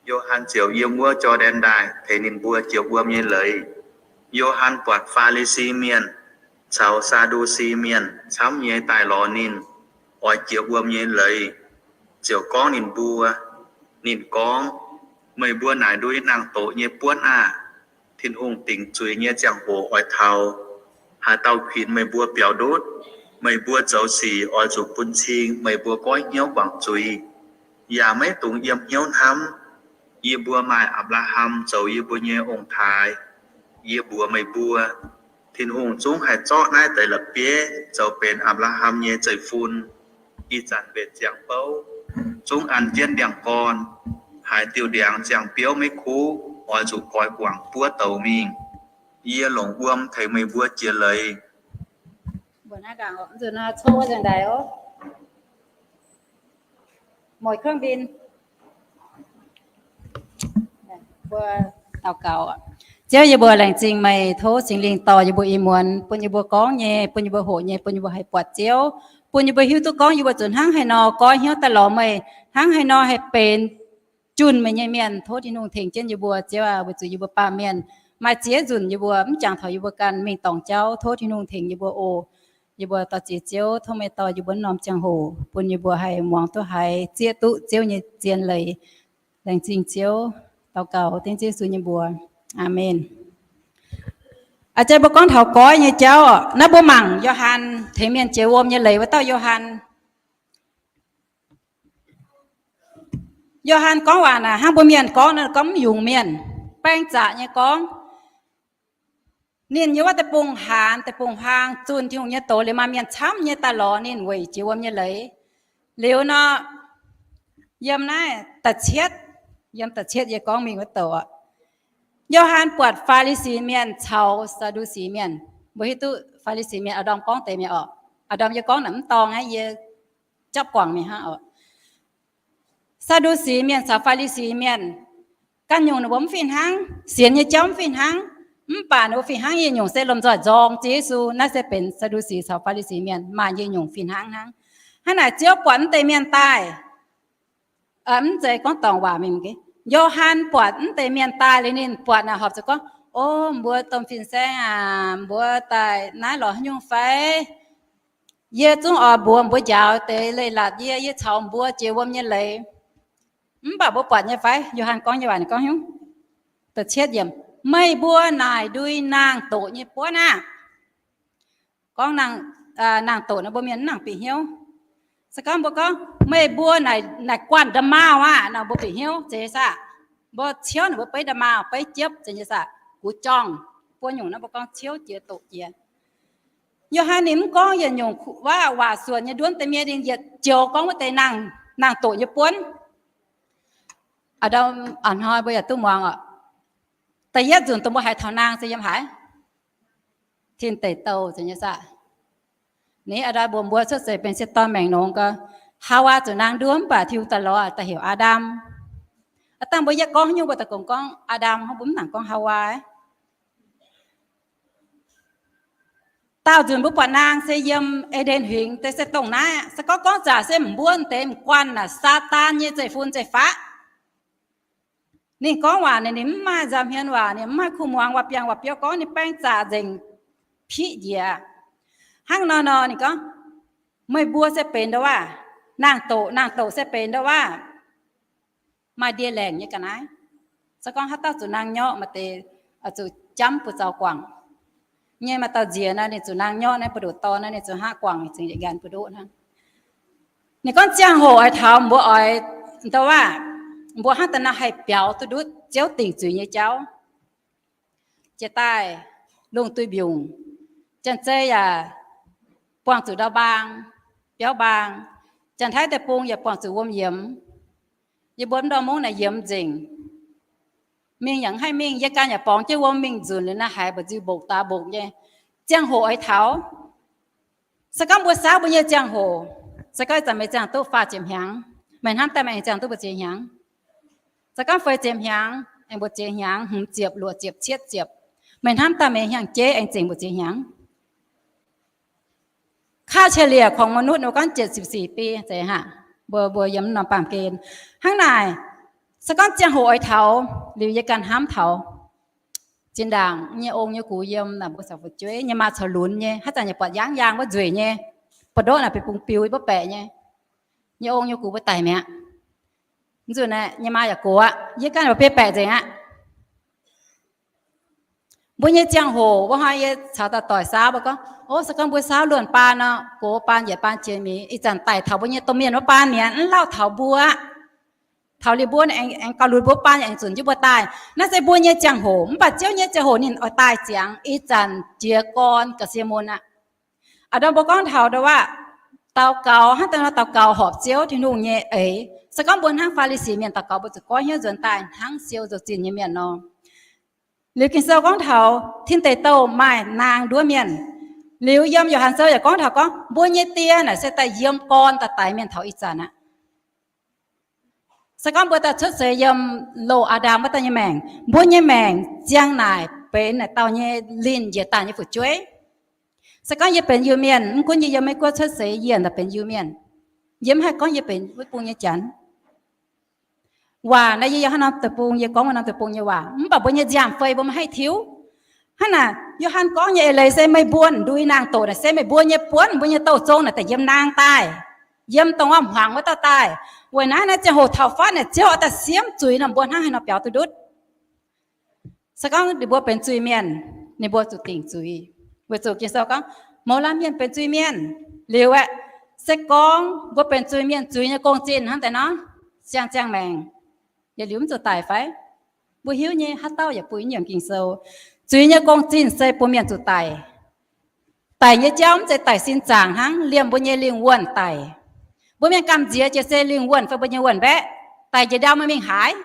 Yo^han ziouc yiem wuov Jor^ndaen Ndaaih tengx ninh mbuo jiex wuom nyei leiz. Yo^han buatc Faa^li^si Mienh caux Saa^ndu^si Mienh camv nyei daaih lorz ninh, oix jiex wuom nyei leiz, ziouc gorngv ninh mbuo. Ninh gorngv, meih mbuo naaic ndui nangh doqc nyei buonv aah! Tin-Hungh dingc zuiz nyei ziangh hoc oix taux. Haaix dauh kuinx meih mbuo biaux ndutv? Meih mbuo zoux sic oix zuqc bun cing meih mbuo goiv hnyouv guangc zuiz, yaac maiv dungx yiem hnyouv hnamv, yie mbuo maaih Apc^laa^ham zoux yie mbuo nyei ong-taaix. Yie mbuox meih mbuo, Tin-Hungh zungv haih zorqv naaiv deix la'bieiv zoux benx Apc^laa^ham nyei zeiv-fun. Ih zanc mbenc ziangh bouv, zungv an jienv ndiangx-gorn. Haaix diuh ndiangx ziangh biouv maiv kuv, oix zuqc goix guangc buov douz mingh. Yie longc wuom tengx meih mbuo jiex leiz. Ziouv, yie mbuo laengz zingh meih, tov Singx Lingh dorh yie mbuo ih muonz, bun yie mbuo gorngv nyei, bun yie mbuo hoqc nyei, bun yie mbuo haih buatc Ziouv, bun yie mbuo hiuv duqv gorngv yie mbuo zuqc hnangv haaix nor goiv hnyouv daaih lorz meih, hnangv haaix nor haih benx junh meih nyei mienh. Tov Tin-Hungh tengx jienv yie mbuo, Ziouv aac, weic zuqc yie mbuo baamh mienh maaih ziex nzunc yie mbuo mv jangx taux yie mbuo ganh mingh dorngc jauv. Tov Tin-Hungh tengx yie mbuo oc. Yie mbuo dor-ziec Ziouv, tov meih dorh yie mbuo norm ziangh hoc bun yie mbuo haih muangx duqv haiz zieqv duqv Ziouv nyei zien leiz. Laengz zingh Ziouv. Daux gaux dengv Ziouv Yesu nyei mbuox. Aamen. A'jang mbuo gorngv taux goiv nyei jauv, naaiv mbuo mangc Yo^han tengx mienh jiex wuom nyei leiz wuov dauh Yo^han. Yo^han gorngv waac naaic hnangv mbuo mienh gorngv nor, gorngv mv yungz mienh, baeng zaqc nyei gorngv. Ninh yiem wuov deic-bung-haanz, deic-bung-huaang zunh Tin-Hungh nyei doz liuz, maaih mienh camv nyei daaih lorz ninh weic jiex wuom nyei leiz. Liuz nor, yiem naaiv da'cietv, yiem da'cietv yie gorngv mingh wuov douc, Yo^han buatc Faa^li^si Mienh caux Saa^ndu^si Mienh. Mbuo hiuv duqv Faa^li^si Mienh a'ndorm gorngv deix mienh orqc? A'ndorm yie gorngv naaic mv dorngx aqv, yie japv guangc mingh hnangv orqc. Saa^ndu^si Mienh caux Faa^li^si Mienh, ganh nyungc ninh mbuo mv fih hnangv, sienx nyei jauv mv fih hnangv, mv baac ninh mbuo fih hnangv nyei nyungc se lomh nzoih nzorng Ziouv Yesu. Naaiv se benx Saa^ndu^si caux Faa^li^si Mienh maaih nyei nyungc fih hnangv hnangv. Hnangv naaic Ziouv buatc mv deix mienh daaih, mv zeiz gorngv dorngc waac mingh, Yo^han buatc mv deix mienh daaih liuz ninh buatc naaic horpc zuqc gorngv, O mbuo domh fin-saeng aac, mbuo daaih naaiv lorz haaix nyungc fai? Yie zungv oix mbuox mbuo njaaux deix leiz-latc yie, yie caux mbuo jiex wuom nyei leiz. Mv baac mbuo buatc nyei fai? Yo^han gorngv nyei waac ninh gorngv, Meih mbuo naaic ndui naang-doqc nyei buonv aah! Gorngv naang-doqc nor mbuo mienh mv nangc bieqc hnyouv. Se gorngv mbuo gorngv, Meih mbuo naaic guanh nda'maauh aah! Nor mbuo bieqc hnyouv zeiz nyei saah? Mbuo ciouv ninh mbuo beiv nda'maauh, beiv jiepv zeiz nyei saah? Guv jorngh, buo nyungc naaiv mbuo gorngv ciouv jiex doqc jiex. Yo^han ninh mv gorngv yietc nyungc waac suonc nyei nduov deix mienh, ninh yietc joux gorngv wuov deix naang-doqc nyei buonv. A'hnoi mbuo yaac duqv muangx oc. Da'yietv nzunc dongh mbuo haiz taux naang se yiem haaix? Tin Deic Douh zeiz nyei saah? Ni a'hnoi mbuo, mbuo cuotv seix benx sieqv dorn maengc nongx gau, Haawaa zuqc naang nduov mv baac Tin-Hungh daaih lorz daaih heuc Aa^ndam. Aa^ndam mbuo yietv gorngv haaix nyungc mbuo daaih gorngv Aa^ndam, mv baac mv nangc gorngv Haawaa. Daauh nzunc mbuo buatc naang se yiem E^nden Huingx deix se dongh naaiv. Se gorngv gorngv zaqc se mbuo deix m'guanh naaic Saadaan nyei zeiv-fun zeiv-faqv. Ninh gorngv waac naaic ninh mv maaih nza'hmien waac, ninh mv maaih kuh muangx waac-biangh waac-biouv gorngv, ninh baeng zaqc nzengc piqv njiec. Hnangv nor nor ninh gorngv, Meih mbuo se benx nda'waav, naang-doqc, naang-doqc se benx nda'waav. Maaih ndie-laengc nyei ga'naaiv. Se gorngv haaix dauh zuqc naang nyorqv, maaih deix zuqc jamv buoz zaux guangc nyei. Maaih dauh nziex naaic ninh zuqc naang nyorqv naaiv buoz-ndoqv dorn naaiv, ninh zuqc hngaqv guangc, ninh zingx yietc nqaanh buoz-ndoqv hnangv. Ninh gorngv ziangh hoc oix taux mbuo oix nda'waav, mbuo hnangv daaih nor haih biaux duqv ndutv Ziouv dingc zuiz nyei jauv. Jiex daaih lungh duih mbiungc, janx-zei yaac buangh zuqc ndau-mbaang, biauv-mbaang, Janx-Taiv deic-bung yaac buangh zuqc wuom yiemx. Yie mbuo mv ndorm mungv naaic yiemx nzengc. Mingh yaac mv haih mingh, yie ganh yaac borngz jienv wuom mingh nzunc liuz naaiv haiz mba'nziu mbongc daax mbongc nyei. Ziangh hoc oix taux. Se gorngv mbuo saauv mbuo nyei ziangh hoc, se gorngv ih zanc meih ziangh duqv faah ziepc hnyangx, meih hnamv daaih meih aengx ziangh duqv mbu'ziex hnyangx? Se gorngv feix ziepc hnyangx, aengx mbu'ziex hnyangx, hmz ziepc, luoqc ziepc, cietv ziepc, meih hnamv daaih meih hnyangx-jeiv aengx zengc mbu'ziex hnyangx? ค่าเฉลี่ยของมนุษย์ ninh mbuo gorngv เจ็ดสิบสี่ปี zeiz hnangv. Mbuo, mbuo yiem norm baamh gen hnangv naaic. Se gorngv ziangh hoc oix taux, liuz yie ganh hnamv taux zinh ndaangc nyei ong nyei gux yiem naaic mbuo caux fu'jueiv nyei maa caux lunx nyei, haaix zanc yaac buatc yaangv yaang wuov nzueic nyei, buoz-ndoqv naaic bieqc bungx biux yie mbuo baeqc nyei. Nyei ong nyei gux mbuo daic mi'aqv. Nzunc naaic nyei maa yaac gox aqv, yie ganh yaac biei baeqc nzengc aqv. Mbuo nyei ziangh hoc, wuov hnoi yie caux dauh doic saauv, mbuo gorngv, O, se gorngv mbuo saauv luonh baan nor, gox baan, yietc baan jiex mi'aqv, ih zanc daic taux mbuo nyei domh mienh wuov baan mi'aqv, mv lauh taux mbuo aqv. Taux liuz mbuo aengx gauh lunx mbuo baan yaac aengx zunc jienv mbuo daaih. Naaiv se mbuo nyei ziangh hoc, mv baac Ziouv nyei ziangh hoc ninh oix daaih ziangx, ih zanc jiez gorn ga'sie mun aqv. A'ndorm mbuo gorngv taux nda'waav daux gaux, hnangv daaih nor daux gaux horpc Ziouv Tin-Hungh nyei eix. Se gorngv mbuo hnangv Faa^li^si Mienh daux gaux, mbuo zuqc goiv hnyouv nzuonx daaih hnangv siou nzuonx zinh nyei mienh nor. Liuz Ging-Sou gorngv taux tin deic douh maaih naang nduov mienh. Liuz yiem Yo^han Sou yaac gorngv taux gorngv mbuo nyei die naaic se daaih yiem gorn daaih daix mienh taux ih zanc aqv. Se gorngv mbuo daaih cuotv seix yiem loz Aa^ndam wuov dauh nyei maengc, mbuo nyei maengc ziang naaic benx naaic dauh nyei linh njiec daaih nyei fu'jueiv. Se gorngv yie benx Iu-Mienh, mv gunv yie yiem Meiv-Guoqv cuotv seix, yie daaih benx Iu-Mienh. Yie mv haih gorngv yie benx wuov bung nyei janx. Waac naaiv yie yiem haaix norm deic-bung, yie gorngv wuov norm deic-bung nyei waac, mv baac mbuo nyei nziaamv-fei mbuo maiv haih tiuv. Hnangv naaic, Yo^han gorngv nyei eix leiz se meih mbuo ndui naang-doqc naaic se meih mbuo nyei buonv, mbuo nyei douh zong naaic daaih yiem naang daaih, yiem dongh wuov hmuangx wuov dauh daaih. Weic naaiv naaiv ziangh hoc taux fatv naaic Ziouv oix daaih siemv zuiz nor, mbuo hnangv haaix nor biaux duqv ndutv. Se gorngv ninh mbuo benx zuiz-mienh, ninh mbuo zuqc dingc zuiz. Weic zuqc Ging-Sou gorngv mouz laanh mienh benx zuiz-mienh. Liuz aeqv, se gorngv mbuo benx zuiz-mienh, zuiz nyei gong-zinh hnangv deix nor, siang-ziangh maengc, yietc liuz mv zuqc daic fai? Mbuo hiuv nyei, haaix dauh yaac bun yiem Ging-Sou. Zuiz nyei gong-zinh se bun mienh zuqc daic. Daic nyei jauv mv zeiz daic sin zaangc hnangv, liemh mbuo nyei lingh wuonh daic. Mbuo mienh gamh nziex jiex se lingh wuonh fai mbuo nyei wuonh mbaeqv. Daic njiec ndau meih mingh haaix?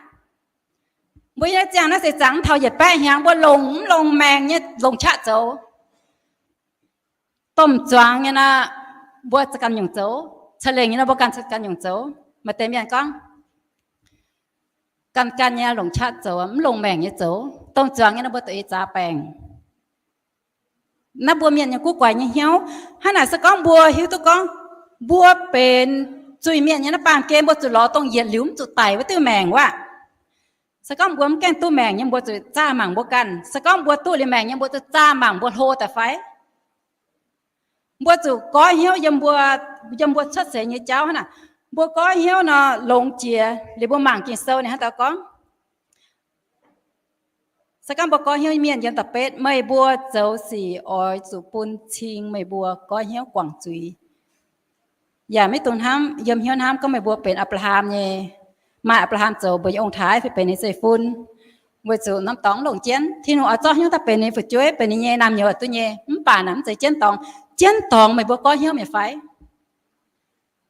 Mbuo nyei ziangh naaiv seix zaangc mv taux yietc baeqv hnyangx, mbuo longc mv longc maengc nyei longc qaqv zoux. Domh zuangx nyei nor, mbuo ganh nyungc zoux. Ca'lengc nyei nor, mbuo ganh, ganh nyungc zoux. Maaih deix mienh gorngv, ganh ganh nyei longc qaqv zoux, mv longc maengc nyei zoux, dongh zuangx nyei nor mbuo doqc ih zaax baengc. Naaiv mbuo mienh nyei guv guaix nyei hnyouv. Hnangv naaic se gorngv mbuo hiuv duqv gorngv mbuo benx zuiz-mienh nyei naaiv baamh gen mbuo zuqc lorz dongh yietc liuz mv zuqc daic wuov diuh maengc wuov. Se gorngv mbuo mv gaengh duqv maengc nyei mbuo zuqc zaah mangc mbuo ganh. Se gorngv mbuo duqv liuz maengc nyei mbuo zuqc zaah mangc mbuo hlo daaih fai. Mbuo zuqc goiv hnyouv yiem mbuo, yiem mbuo cuotv seix nyei jauv hnangv naaic. Mbuo goiv hnyouv nor longx jiex liuz mbuo mangc Ging-Sou ninh hnangv naaiv gorngv, se gorngv mbuo goiv hnyouv mienh yiem da'betv, meih mbuo zoux sic oix zuqc bun cing meih mbuo goiv hnyouv guangc zuiz. Yaac maiv dungx hnamv, yiem hnyouv hnamv gorngv meih mbuo benx Apc^laa^ham nyei, maaih Apc^laa^ham zoux mbuo nyei ong-taaix fai benx ninh zeiv-fun. Weic zuqc norm dorngx longc jienv, Tin-Hungh oix zorqv hnyouv daaih benx ninh fu'jueiv, benx ninh nyei naamh nyouz duqv nyei. Mv baac naaic mv zeiz jienv dorngx. Jienv dorngx meih mbuo goiv hnyouv mi'aqv fai?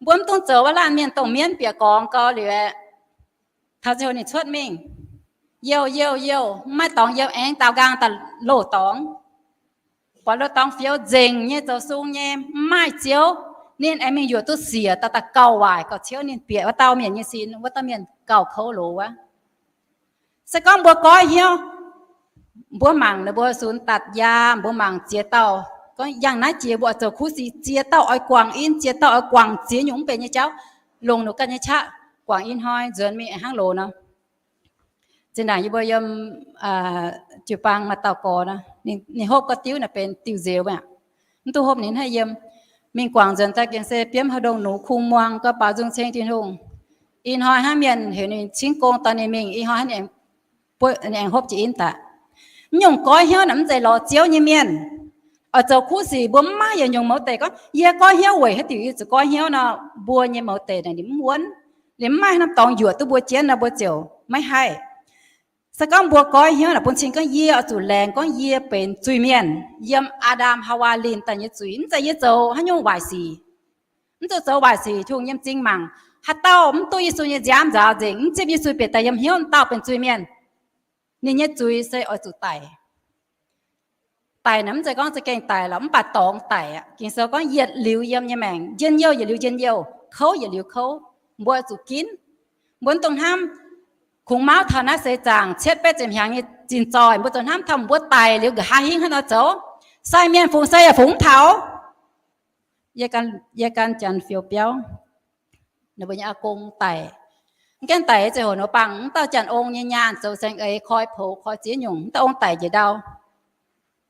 Mbuo mv dungx zoux wuov laanh mienh dongh mienv bieqc gorngx gau liuz aeqv, taux ziangh hoc ninh cuotv mingh, youh youh youh, mv maaih dorngx yiem, aengx daaux nqaang daaih loz-dorngx. Buatc loz-dorngx fioux nzengc nyei, zoux sung nyei, mv maaih ziouv. Ninh aengx mingh yuoqc duqv siec daaih, daaih gauh waaic gauh ciouv. Ninh bieqc wuov dauh mienh nyei sin, wuov dauh mienh gauh kouv loz wuov. Se gorngv mbuo goiv hnyouv, mbuo mangc ninh mbuo sunx datc yaam, mbuo mangc ziex dauh, gorngv yangh naaiv jiex mbuo oix zoux kuv sic, ziex dauh oix guangc in, ziex dauh oix guangc ziex nyungc mv benx nyei jauv, longc ninh ganh nyei qaqv guangc in hnoi, nzuonx mingh hnangv loz nor. Zinh ndaangc yie mbuo yiem jiu-baang maaih dauh gorx, ninh hopv ga'diuv naaic benx diuh nzeux mi'aqv. Mv duqv hopv ninh haih yiem. Mingh guangc nzuonx daaih gengh se biomv haaix ndongh nux kungx muangx gau, baaux nzung ceng Tin-Hungh. Ih hnoi hnangv mienh heuc ninh cingv gong dorh ninh mingh, ih hnoi hnangv ninh aengx hopv jiex in daaih. Mv nyungc goiv hnyouv naaic mv zeiz lorz Ziouv nyei mienh. Oix zoux kuv sic mbuo mv maaih yietc nyungc mouz deic gorngv yie goiv hnyouv weic haaix diuc yie zuqc goiv hnyouv nor, mbuo nyei mouz deic naaic ninh mv wuonv. Ninh mv maaih norm dorngx yuoqc duqv mbuo jienv nor mbuo ziouc maiv haih. Se gorngv mbuo goiv hnyouv naaic bun cing gorngv yie oix zuqc laengz gorngv yie benx zuiz-mienh yiem Aa^ndam Haawaa linh daaih nyei zuiz, mv zeiz yie zoux haaix nyungc waaic sic. Mv zuqc zoux waaic sic, Tin-Hungh yiem m'zing mangc. Haaix dauh mv duqv Yesu nyei nziaamv nzaaux nzengc, mv zipv Yesu bieqc daaih yiem hnyouv, dauh benx zuiz-mienh. Ninh nyei zuiz se oix zuqc daic. Daic naaic mv zeiz gorngv za'gengh daic lorqc, mv baac dorngx daic aqv. Ging-Sou gorngv yietc liuz yiem nyei maengc, njien-youh yietc liuz njien-youh, kouv yietc liuz kouv. Mbuo zuqc ginv. Mbuo mv dungx hnamv kungx mauv taux naaiv seix zaangc cietv betv ziepc hnyangx nyei zinh zoih, mbuo zuqc hnamv taux mbuo daic liuz nqa'haav hingv hnangv nor zoux. Sai mienh fungx sai yaac fungx mv taux. Yie gan Janx-Fioux biauv, ninh mbuo nyei aa gong daic. Mv gaengh daic zeiz hoc ninh mbuo bangc mv dauh Janx-Ong nyei nyaanh zoux saeng-eix koi poux koi ziex nyungc, mv dauh ong daic njiec ndau.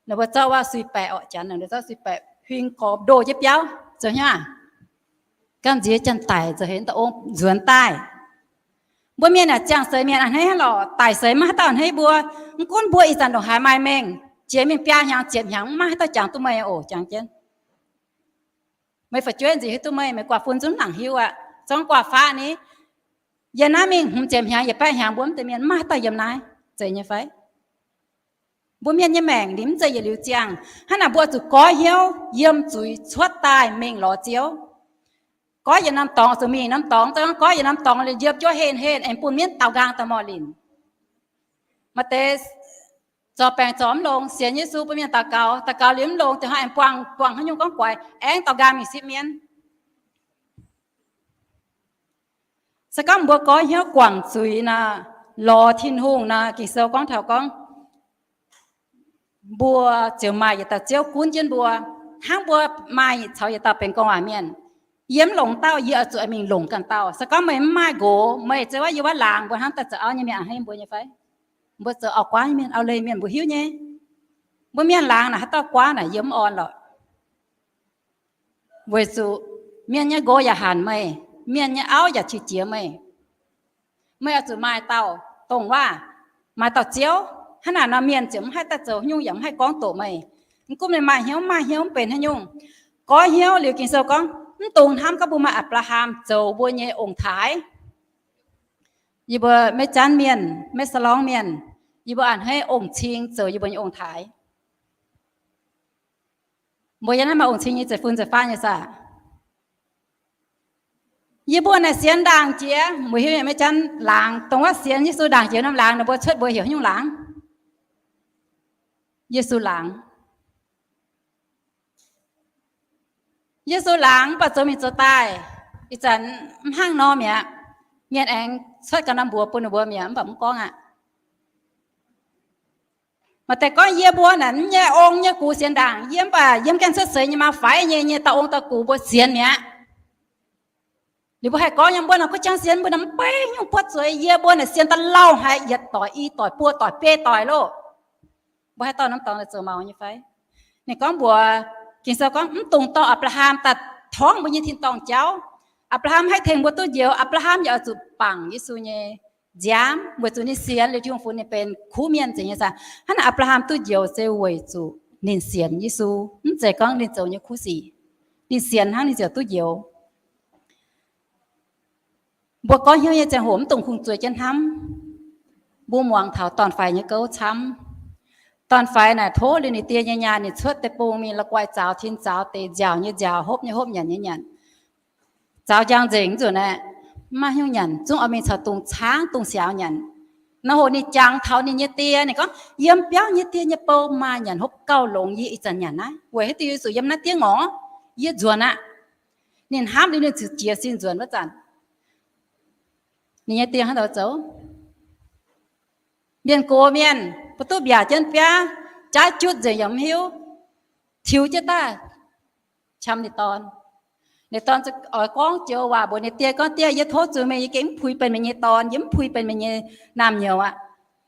Ninh mbuo zorqv wuov sui-baeqc orqc, Janx ninh mbuo zorqv sui-baeqc huing gorx ndoh jienv biauv zoux hnyouv aac. Gamh nziex janx daic zoux heix mv dauh ong nzuonx daaih. Mbuo mienh aah, ziangh seix mienh a'hneiv lorqc, daic seix maiv haaix dauh a'hneiv mbuo. Mv gunv mbuo ih zanc ndongc haaix maaih mengh, jiex mingh biaa hnyangx ziepc hnyangx mv maaih haaix dauh jangx duqv meih oc, jangx jienv. Meih fu'jueiv nziex hiuv duqv meih, meih guaax fun zungv nangc hiuv aqv. Zorngv guaax faqv ni, yiem naaiv mingh hmz ziepc hnyangx, yietc baeqv hnyangx mbuo mv deix mienh mv maaih haaix dauh yiem naaiv, zeiz nyei fai? Mbuo mienh nyei maengc ninh mv zeiz yietc liuz ziangh. Hnangv naaic mbuo zuqc goiv hnyouv yiem zuiz cuotv daaih mingh lorz Ziouv. Goiv yietc norm dorngx zuqc mingh norm dorngx, gorngv goiv yietc norm dorngx liuz yiem juov henh henh aengx bun mienv daaux nqaang daaih morh linc. Maaih deix zorc baengc zorc mv longx, sienx Yesu bun mienh daux gaux, daux gaux liuz mv longx, deix hnoi aengx buangh, buangh haaix nyungc gorngv guaix, aengx daaux nqaang mingh sipv mienv. Se gorngv mbuo goiv hnyouv guangc zuiz nor, lorz Tin-Hungh nor, Ging-Sou gorngv taux gorngv, mbuo ziouc maaih yietc dauh Ziouv gunv jienv mbuo, hnangv mbuo maaih caux yietc dauh benx gorngv waac mienh. Yie mv longc dauh, yie oix zuqc mingh longc ganh dauh. Se gorngv meih mv maaih nqox, meih zoux wuov yie wuov laangz, mbuo hnamv daaih zoux auv nyei mienh a'hneiv mbuo nyei fai? Mbuo zoux auv-guaav nyei mienh, auv-leih mienh mbuo hiuv nyei. Mbuo mienh laangz naaic haaix dauh guaav naaic yie mv orn lorqc. Weic zuqc mienh nyei nqox yaac hanc meih, mienh nyei auv yaac qiex jiez meih. Meih oix zuqc maaih dauh dongh waac, maaih dauh Ziouv. Hnangv naaic nor mienh ziouc mv haih daaih zoux nyungc yaac mv haih gorngv doqc meih. Mv gunv meih maaih hnyouv mv maaih hnyouv mv benx haaix nyungc. Goiv hnyouv liuz Ging-Sou gorngv, mv dungx hnamv gorngv mbuo maaih Apc^laa^ham zoux mbuo nyei ong-taaix. Yie mbuo maiv janv mienh, maiv sa'lorngv mienh, yie mbuo a'hneiv ong-cing zoux yie mbuo nyei ong-taaix. Mbuo yiem naaiv maaih ong-cing nyei zeiv-fun zeiv-faqv nyei saah? Yie mbuo naaic sienx ndaangc jiex, mbuo hiuv nyei maiv janv laangz, dongh wuov sienx Yesu ndaangc jiex norm laangz, ninh mbuo cuotv mbuo heuc haaix nyungc laangz? Yesu laangz. Yesu laangz mv baac zoux mingh zoux daaih, ih zanc mv hnangv nor mi'aqv. Mienh aengx cuotv ganh norm mbuox bun ninh mbuo mi'aqv, mv baac mv gorngv aqv. Maaih deix gorngv, yie mbuo naaic mv nyei ong nyei gux sienx ndaangc, yie mv baac yiem ganh cuotv seix nyei maa faix nyei, nyei dauh ong dauh gux mbuo sienx mi'aqv. Liuz mbuo haih gorngv yiem mbuo naaic kuv jang sienx mbuo naaic mv bei nyungc buotv zueiz, yie mbuo naaic sienx daaih lauh haic, yietc doic, i doic, buo doic, biei doic loh. Mbuo haih dorh norm dorngx daaih zoux maux nyei fai? Ninh gorngv mbuox, Ging-Sou gorngv, mv dungx dorh Apc^laa^ham daaih torngv mbuo nyei tin-dorngh jauv. Apc^laa^ham haih tengx mbuo duqv njoux, Apc^laa^ham yaac oix zuqc bangc Yesu nyei nziaamv weic zuqc ninh sienx liuz Tin-Hungh funx ninh benx kuv mienh nzengc nyei saah. Hnangv naaic Apc^laa^ham duqv njoux se weic zuqc ninh sienx Yesu, mv zeiz gorngv ninh zoux nyei kuv sic. Ninh sienx hnangv ninh ziouc duqv njoux. Mbuo gorngv hnyouv nyei ziangh hoc mv dungx kungx zueiz jienv hnamv. Mbuo muangx taux dorn-faix nyei gouv camv. Dorn-faix naaic tov liuz ninh die nyei nyaanh, ninh cuotv deic-bung mingh la'guaih zaux tin zaux deic, nziaauc nyei nziaauc, hopv nyei hopv, nyanc nyei nyanc. Zaux njang nzengc nzunc aeqv, mv maaih hnyouv nyanc, zungv oix mingh caux dungz caangv dungz siaaux nyanc. Nor hoc ninh jangx taux ninh nyei die, ninh gorngv, yiem biauv nyei die nyei bou maaih nyanc hopv gauh longx, yie ih zanc nyanc naaiv. Weic haaix diuc? Weic zuqc yiem naaiv diev ngorc yie nzuonx aqv. Ninh hnamv liuz ninh ziouc jiez sin nzuonx wuov zanc, ninh nyei die hnangv nor zoux. Mienh gox mienh, mbuo duqv mbiaauc jienv biaav, jaaiv jutv nzengc yaac mv hiuv, tiux jienv daaih qam ninh dorn. Ninh dorn oix gorngv joux waac mbuox ninh die gorngv, Die, yie tov zuiz meih, yie gengh mv puix benx meih nyei dorn, yie mv puix benx meih nyei naamh nyouz aqv.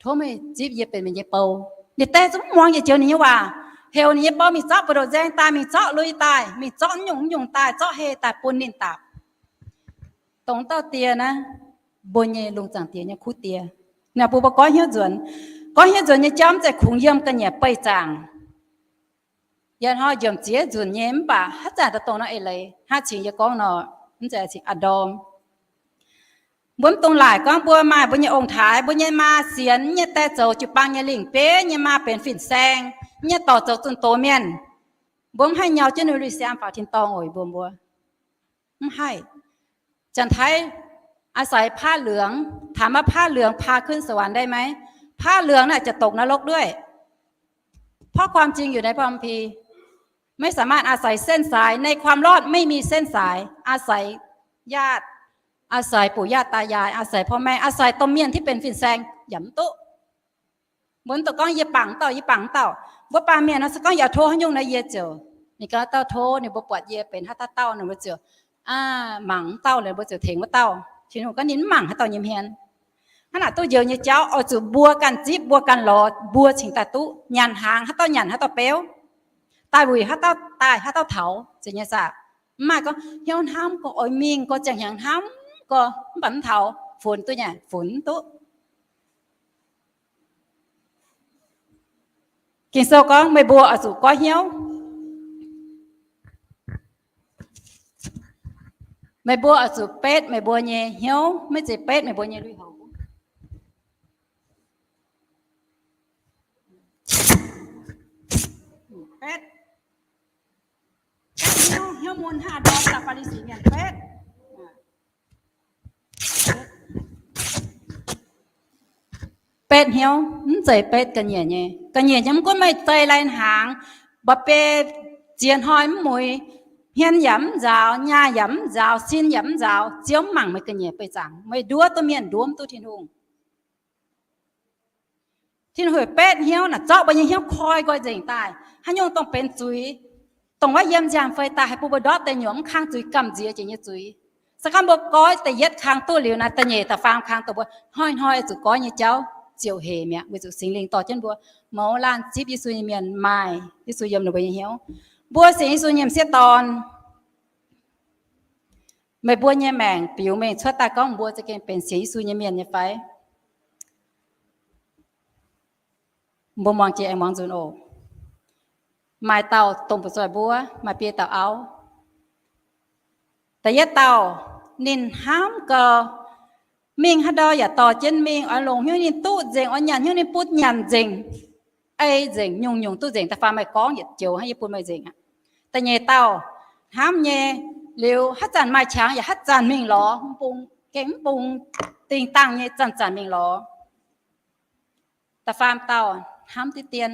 Tov meih zipv yie benx meih nyei bou. Ninh die zungv mv muangx yietc joux ninh nyei waac, heuc ninh nyei bou mingh zorqv buoz-ndoqv nzaeng daaih, mingh zorqv lui daaih, mingh zorqv nyungc-nyungc daaih, zorqv hei daaih bun ninh daapc. Dongh dauh die naaiv, mbuo nyei lungh zaangc Diex nyei kuv die. Naaiv bun mbuo goiv hnyouv nzuonx. Goiv hnyouv nzuonx nyei jauv mv zeiz kungx yiem ga'nyiec beih zaangc. Yie hnoi njuomc ziex nzunc nyei mv baac haaix zanc daaih dongh nor eix leiz hnangv cingx yie gorngv nor, mv zeiz cingx a'ndorm. Mbuo mv dungx laaic gorngv mbuo maaih mbuo nyei ong-taaix, mbuo nyei maa sienx nyei, die zoux jiu-baang nyei lingc, bieiv nyei maa benx fin-saeng nyei, dorh zoux zunh doz mienh. Mbuo mv haih nyau jienv ninh lui-siang faaux tin-dorngh oc, mbuo mbuo mv haih. Janx-Taiv อาศัยผ้าเหลือง, ถามว่าผ้าเหลืองพาขึ้นสวรรค์ได้ไหม? ผ้าเหลืองน่ะจะตกนรกด้วย เพราะความจริงอยู่ในพระคัมภีร์ ไม่สามารถอาศัยเส้นสาย ในความรอดไม่มีเส้นสาย อาศัยญาติ อาศัยปู่ย่าตายาย อาศัยพ่อแม่ อาศัย domh mienh ที่เป็น fin-saeng yaac mv duqv. Mbuo mv dungx gorngv yie bangc dauh, yie bangc dauh. Mbuo baamh mienh nor se gorngv yaac tov haaix nyungc nor yie ziouc, ninh gorngv dauh tov ninh, mbuo buatc yie benx haaix dauh dauh nor mbuo ziouc mangc dauh, mbuo ziouc tengx wuov dauh. Tin-Hungh gorngv ninh mv mangc haaix dauh nyei hmien. Hnangv naaic duqv njoux nyei jauv oix zuqc mbuo ganh zipv, mbuo ganh lorz, mbuo cingx daaih duqv nyanc hnaangx, haaix dauh nyanc haaix dauh beuv, daaih wuic haaix dauh daaih, haaix dauh taux, zeiz nyei saah. Mv maaih gorngv hnyouv hnamv gorx oix mingh gorx, ziangh hnyangx hnamv gorx mv baac mv taux, funx duqv nyei, funx mv duqv. Ging-Sou gorngv meih mbuo oix zuqc goiv hnyouv. Meih mbuo oix zuqc betv meih mbuo nyei hnyouv, maiv zeiz betv meih mbuo nyei lui-houx. Betv, betv hnyouv, hnyouv mun hnangv ndorm dauh Faa^li^si Mienh betv. Betv hnyouv mv zeiz betv ga'nyiec nyei. Ga'nyiec nyei mv gunv meih zei lai hnaangx, mba'biei ziex hnoi mv muix, hmien yaac mv nzaaux, nyaah yaac mv nzaaux, sin yaac mv nzaaux, Ziouv mv mangc meih ga'nyiec beih zaangc. Meih nduov duqv mienh, nduov mv duqv Tin-Hungh. Tin-Hungh betv hnyouv naaic zorqv mbuo nyei hnyouv koi nqoi nzengc daaih. Haaix nyungc dongh benx zuiz, dongh wuov yiem nziaamv-fei daaih haih bun mbuo ndortv deix nyuoqc mv kang zuiz, gamh nziex jiex nyei zuiz. Se gorngv mbuo goiv da'yietv kang duqv liuz naaic, da'nyeic da'faam kang dongh mbuo hnoi-hnoi zuqc goiv nyei jauv ziouc hec mi'aqv, weic zuqc Singx Lingh dorh jienv mbuo mouz laanh zipv Yesu nyei mienh, maaih Yesu yiem ninh mbuo nyei hnyouv. Mbuo sienx Yesu nyei m'sieqv dorn, meih mbuo nyei maengc biux mengh cuotv daaih gorngv mbuo za'gengh benx sienx Yesu nyei mienh nyei fai? Mbuo muangx jiex aengx muangx nzunc oc. Maaih dauh dongh ba'zoih mbuo maaih biei dauh auv. Da'yietv dauh, ninh hnamv gau, mingh haaix ndau yaac dorh jienv mingh, oix longc hnyouv ninh duqv nzengc, oix nyanc hnyouv ninh bun nyanc nzengc, ei nzengc, nyungc-nyungc duqv nzengc. Da'faam meih gorngv yietc joux hnangv, yie bun meih nzengc aqv. Da'nyeic dauh, hnamv nyei, liuz haaix zanc maaih qangx yaac haaix zanc mingh lorz, mv bung, gengh mv bung dingh dangh nyei zanc-zanc mingh lorz. Da'faam dauh, hnamv diqv dien,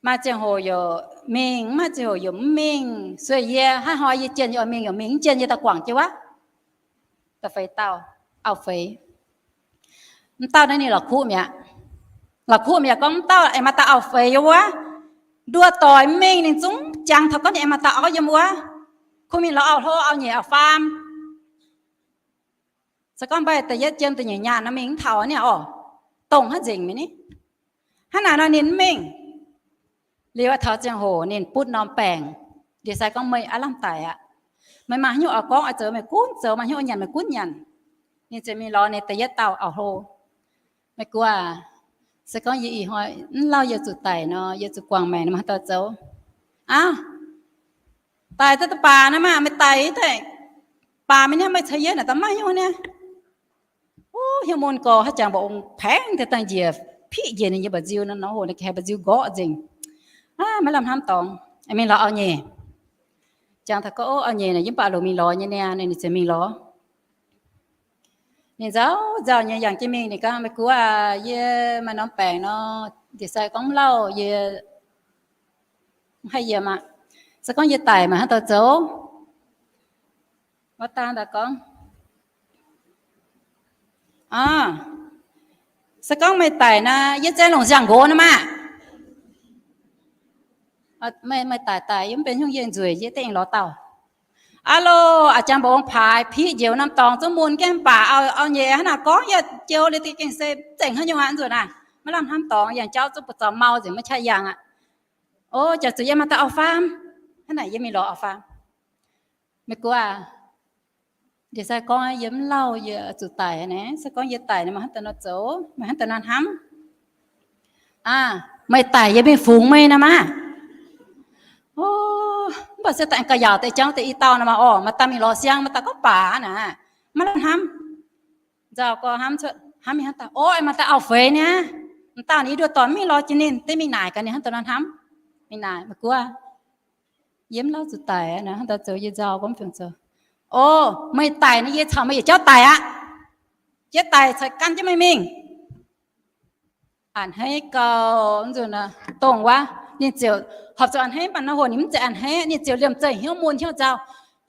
maaih ziangh hoc yaac mingh, mv maaih ziangh hoc yaac mv mingh. Sueih yie, hnangv hnoi yie jienh yie oix mingh yaac mingh, mv jienh yie daaih guangc jienv wuov. da'feix dauh auv-feix. M'dauh naaiv ninh la'kuqv mi'aqv. La'kuqv mi'aqv gorngv m'dauh aengx maaih dauh auv-feix yiem wuov. Nduov doic mingh ninh zungv jangx taux gorngv ninh aengx maaih dauh auv yiem wuov. Kuv mingh lorz auv-hlo, auv-nyeic, auv-faam. Se gorngv mbaih da'yietv jiem da'nyeic nyaanh nor mingh mv taux niaa orqc, dongh hnangv nzengc mi'aqv ni. Hnangv naaic nor ninh mv mingh. Liuz taux ziangh hoc ninh butv norm baengc, ndie-sai gorngv, meih aav lamh daic aqv. Meih maaih haaix nyungc oix gorngv oix zoux meih gunv zoux, maaih haaix nyungc oix nyanc meih gunv nyanc. Ninh ziouc mingh lorz ninh da'yietv dauh auv-hlo. Meih guv aac, se gorngv yie ih hnoi mv lauh yie zuqc daic nor, yie zuqc guangc maengc nor, meih haaix dauh zoux? Aav, daic daaih da'baac naaiv maah, meih daic daaih baac mingh niaa, meih caux yie naaic daaih maiv hnyouv niaa. Wuov, hnyouv mun gorx haaix jangx mba'ong paengx deix dangh njiec piqv njiec ninh nyei mba'nziu nor, hoc ninh ga'haiz mba'nziu nqorqv nzengc. Aav, maiv lamh hnamv dorngx, mingh lorz auv-nyeic. Jangx taux gorngv, ov, auv-nyeic naaic yie mv baac loc mingh lorz nyei niaa. Ninh ziouc mingh lorz. Ninh nzauh nzauh nyei yangh jienv mingh, ninh gorngv, meih guv aac, yie maaih norm baengc nor, ndie-sai gorngv mv lauh yie mv haih yiem aqv. Se gorngv yie daic meih haaix dauh zoux? Wuov dauh gorngv, aa, se gorngv meih daic nor, yie za'gengh longc ziangh nqox nor maah. Meih daic daic yie mv benx hnyouv yie nzueic, yie da'aengx lorz dauh. Aav loh, a'jangx mba'ong paaix piqv njiec norm dorngx zungv mun gengh baac auv-nyeic hnangv naaic gorngv yie jiu liuz deix gengh se zengc haaix nyungc aqv nzuonx aav. Maiv lamh hnamv dorngx, yangh jauv zungv buoz zaux mau nzengc, maiv qaqv yangh aqv. Ov, jaax zuqc yie maaih dauh auv-faam. Hnangv naaic yie mingh lorz auv-faam. Meih guv aac, ndie-sai gorngv yie mv lauh yie zuqc daic naaic, se gorngv yie daic nor maaih hnamv daaih nor zoux, maaih hnamv daaih nor hnamv. Aa, meih daic yie mingh fungx meih nor maah. Ov, mv baac se daaih gauh yaauc deix jangv deix i dauh nor maah orqc, maaih dauh mingh lorz siang, maaih dauh gorngv baac naaic, maiv lamh hnamv. Nzauh gorx hnamv cuotv, hnamv mingh hnangv daaih, ov, maaih dauh auv-feix niaa. M'dauh ninh nduov dorn mingh lorz jiex ninh, deix mingh naaic gaax ninh hnangv daaih nor hnamv. Mingh naaic, meih guv aac, yie mv lauh zuqc daic aqv, hnangv daaih zoux yie nzauh gorngv fiungc zoux. Ov, meih daic nor yie caux meih yietc jauv daic aqv. Yie daic caux gan jienv meih mingh. A'hneiv gau, nzunc dongh wuov ninh ziouc horpc zuqc a'hneiv, mv baac nor hoc ninh mv zeiz a'hneiv, ninh ziouc liemh zeih hnyouv mun hnyouv nzauh.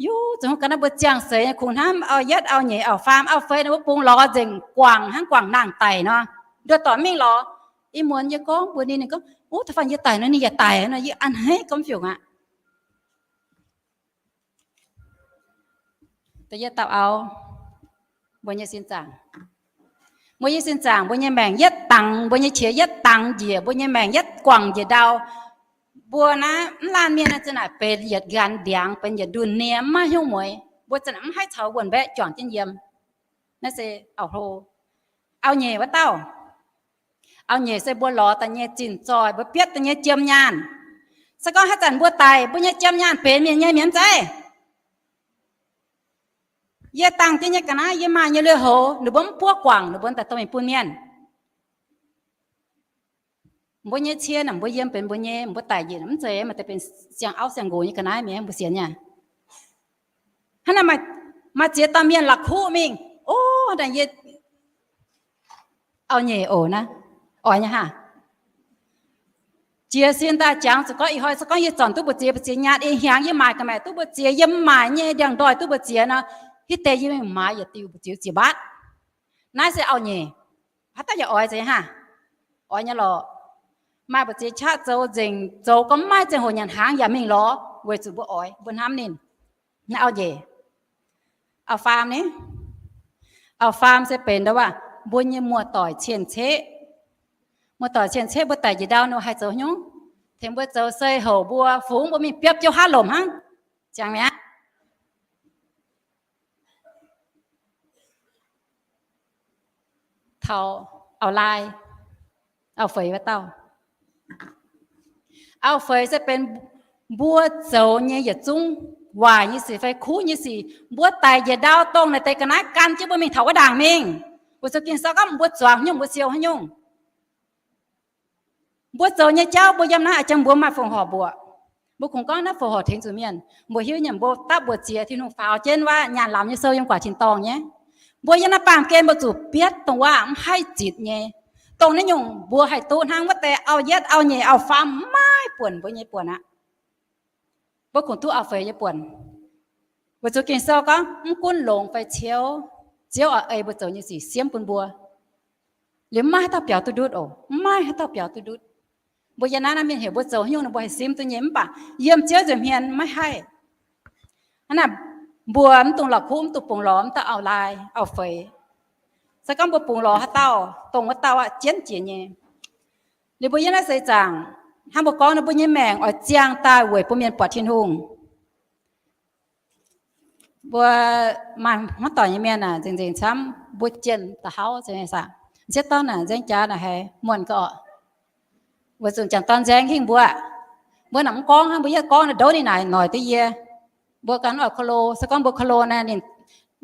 Yuv, zuqc ga'naaiv mbuo ziangh seix nyei kungx hnamv auv-yietv auv-nyeic auv-faam auv-feix nor, mbuo bungx lorz nzengc guangc hnangv guangc nangh daic nor. Nduov dorn mingh lorz, ih muonz yie gorngv mbuox ninh, ninh gorngv, ov, da'faanh yie daic nor ninh yaac daic nor, yie a'hneiv gorngv fiungc aqv. Da'yietv dauh auv, mbuo nyei sin zaangc, mbuo nyei sin zaangc, mbuo nyei maengc yietv dangx, mbuo nyei qiex yietv dangx njiec, mbuo nyei maengc yietv guangc njiec ndau. Mbuo naaiv mv laanh mienh naaiv za'naaic benx yietc nqanx ndiangx, benx yietc ndunh nie, mv maaih hnyouv mueiz. Mbuo za'naaic mv haih caux wuonh mbaeqv juangc jienv yiem. Naaiv se auv-hlo. Auv-nyeic wuov dauh, auv-nyeic se mbuo lorz daaih nyei zinh zoih, mbuo bietv daaih nyei jiem nyaanh. Se gorngv haaix zanc mbuo daic, mbuo nyei jiem nyaanh benx mienh nyei, mienh mv zeiz. Yie dangh jienv nyei ga'naaiv, yie maaih nyei lui-houx, ninh mbuo mv buov guangc, ninh mbuo daaih dorh mingh bun mienh. Mbuo nyei cie naaic mbuo yiem benx mbuo nyei, mbuo daic njiec mv zeiz maaih deix benx siang-auv siang-nqox nyei ga'naaiv mi'aqv, mbuo sienx nyei. Hnangv naaic maaih ziex dauh mienh la'kuqv mingh, ov, naaic yie auv-nyeic oc naaiv, oix nyei haah. Jiez sin daaih jangx zuqc gorngv ih hnoi se gorngv yie zornc duqv mbu'ziex, mbu'ziex nyaanh ih hnyangx yie maaic ga'maeqc duqv mbu'ziex, yie mv maaic nyei ndiangx-ndoih duqv mbu'ziex nor, hitv deix yie mingh maaiz yietc diuh mbu'ziex ziex mbaatv. Naaiv se auv-nyeic. Haaix dauh yaac oix zeiz haah? Oix nyei lorqc. Maaih mbu'ziex qaqv zoux nzengc, zoux gorngv mv maaih ziangh hoc nyanc hnaangx yaac mingh lorz, weic zuqc mbuo oix, mbuo hnamv ninh. Naaiv auv-nyeic. Auv-faam ni? Auv-faam se benx ndo waac mbuo nyei muoz-doic cien-ceqv. Muoz-doic cien-ceqv mbuo daic njiec ndau nor haih zoux hnyungv? Tengx mbuo zoux sei houc mbuo, fungx mbuo mingh biopv jiouv haav lomc hnangv. Ziangx mi'aqv. Taux auv-laai, auv-feix wuov dauh. Auv-feix se benx mbuo zoux nyei yietc zungv waaic nyei sic fai kuv nyei sic. Mbuo daic njiec ndau dongh naaic deix ga'naaiv gan jienv mbuo mingh taux wuov ndaangc mingh. Weic zuqc Ging-Sou gorngv mbuo zuangx haaix nyungc mbuo siou haaix nyungc. Mbuo zoux nyei jauv mbuo yiem naaiv a'jang mbuo maaih fongc horc mbuoqc. Mbuo kungx gorngv naaiv fongc horc tengx zuqc mienh. Mbuo hiuv nyei mbuo dapv mbu'ziex Tin-Hungh faaux jienv wuov nyaanh lamz nyei sou yiem guaax tin-dorngh nyei. Mbuo yiem naaiv baamh gen mbuo zuqc bietv dongh waac mv haih zitc nyei. Dongh naaiv nyungc mbuo haih duqv hnangv wuov deix auv-yietv auv-nyeic auv-faam maiv buonc mbuo nyei buonc aqv. Mbuo kungx duqv auv-feix nyei buonc. Weic zuqc Ging-Sou gorngv mv gunv longx fai ciouv, Ziouv oix ei mbuo zoux nyei sic siemv bun mbuo. Liuz maiv maaih haaix dauh biaux duqv ndutv oc. Maiv maaih haaix dauh biaux duqv ndutv. Mbuo yiem naaiv, naaiv mienh heuc mbuo zoux haaix nyungc ninh mbuo haih siemv duqv nyei, mv baac yiem Ziouv nzengc hmien maiv haih. Hnangv naaic, mbuo mv dungx la'kuqv, mv dungx bungx lorz, mv dungx auv-laaih auv-feix. Se gorngv mbuo bungx lorz haaix dauh, dongh wuov dauh aqv, jienv jiex nyei. Liuz mbuo yiem naaiv seix zaangc, hnangv mbuo gorngv nor, mbuo nyei maengc oix ziangh daaih weic bun mienh buatc Tin-Hungh. Mbuo maaih hmuangv doic nyei mienh aah, nzengc nzengc camv, mbuo jienh da'hauv nzengc nyei saah. M'sieqv dorn naaic nzaeng jaax naaic haiz muonh gauh oc. Weic zuqc m'jangc dorn nzaeng hingh mbuo aqv. Mbuo naaic mv gorngv hnangv, mbuo yietv gorngv naaic ndouv ninh naaic noic duqv yie. Mbuo ganh oix ko lo, se gorngv mbuo ko lo naaic,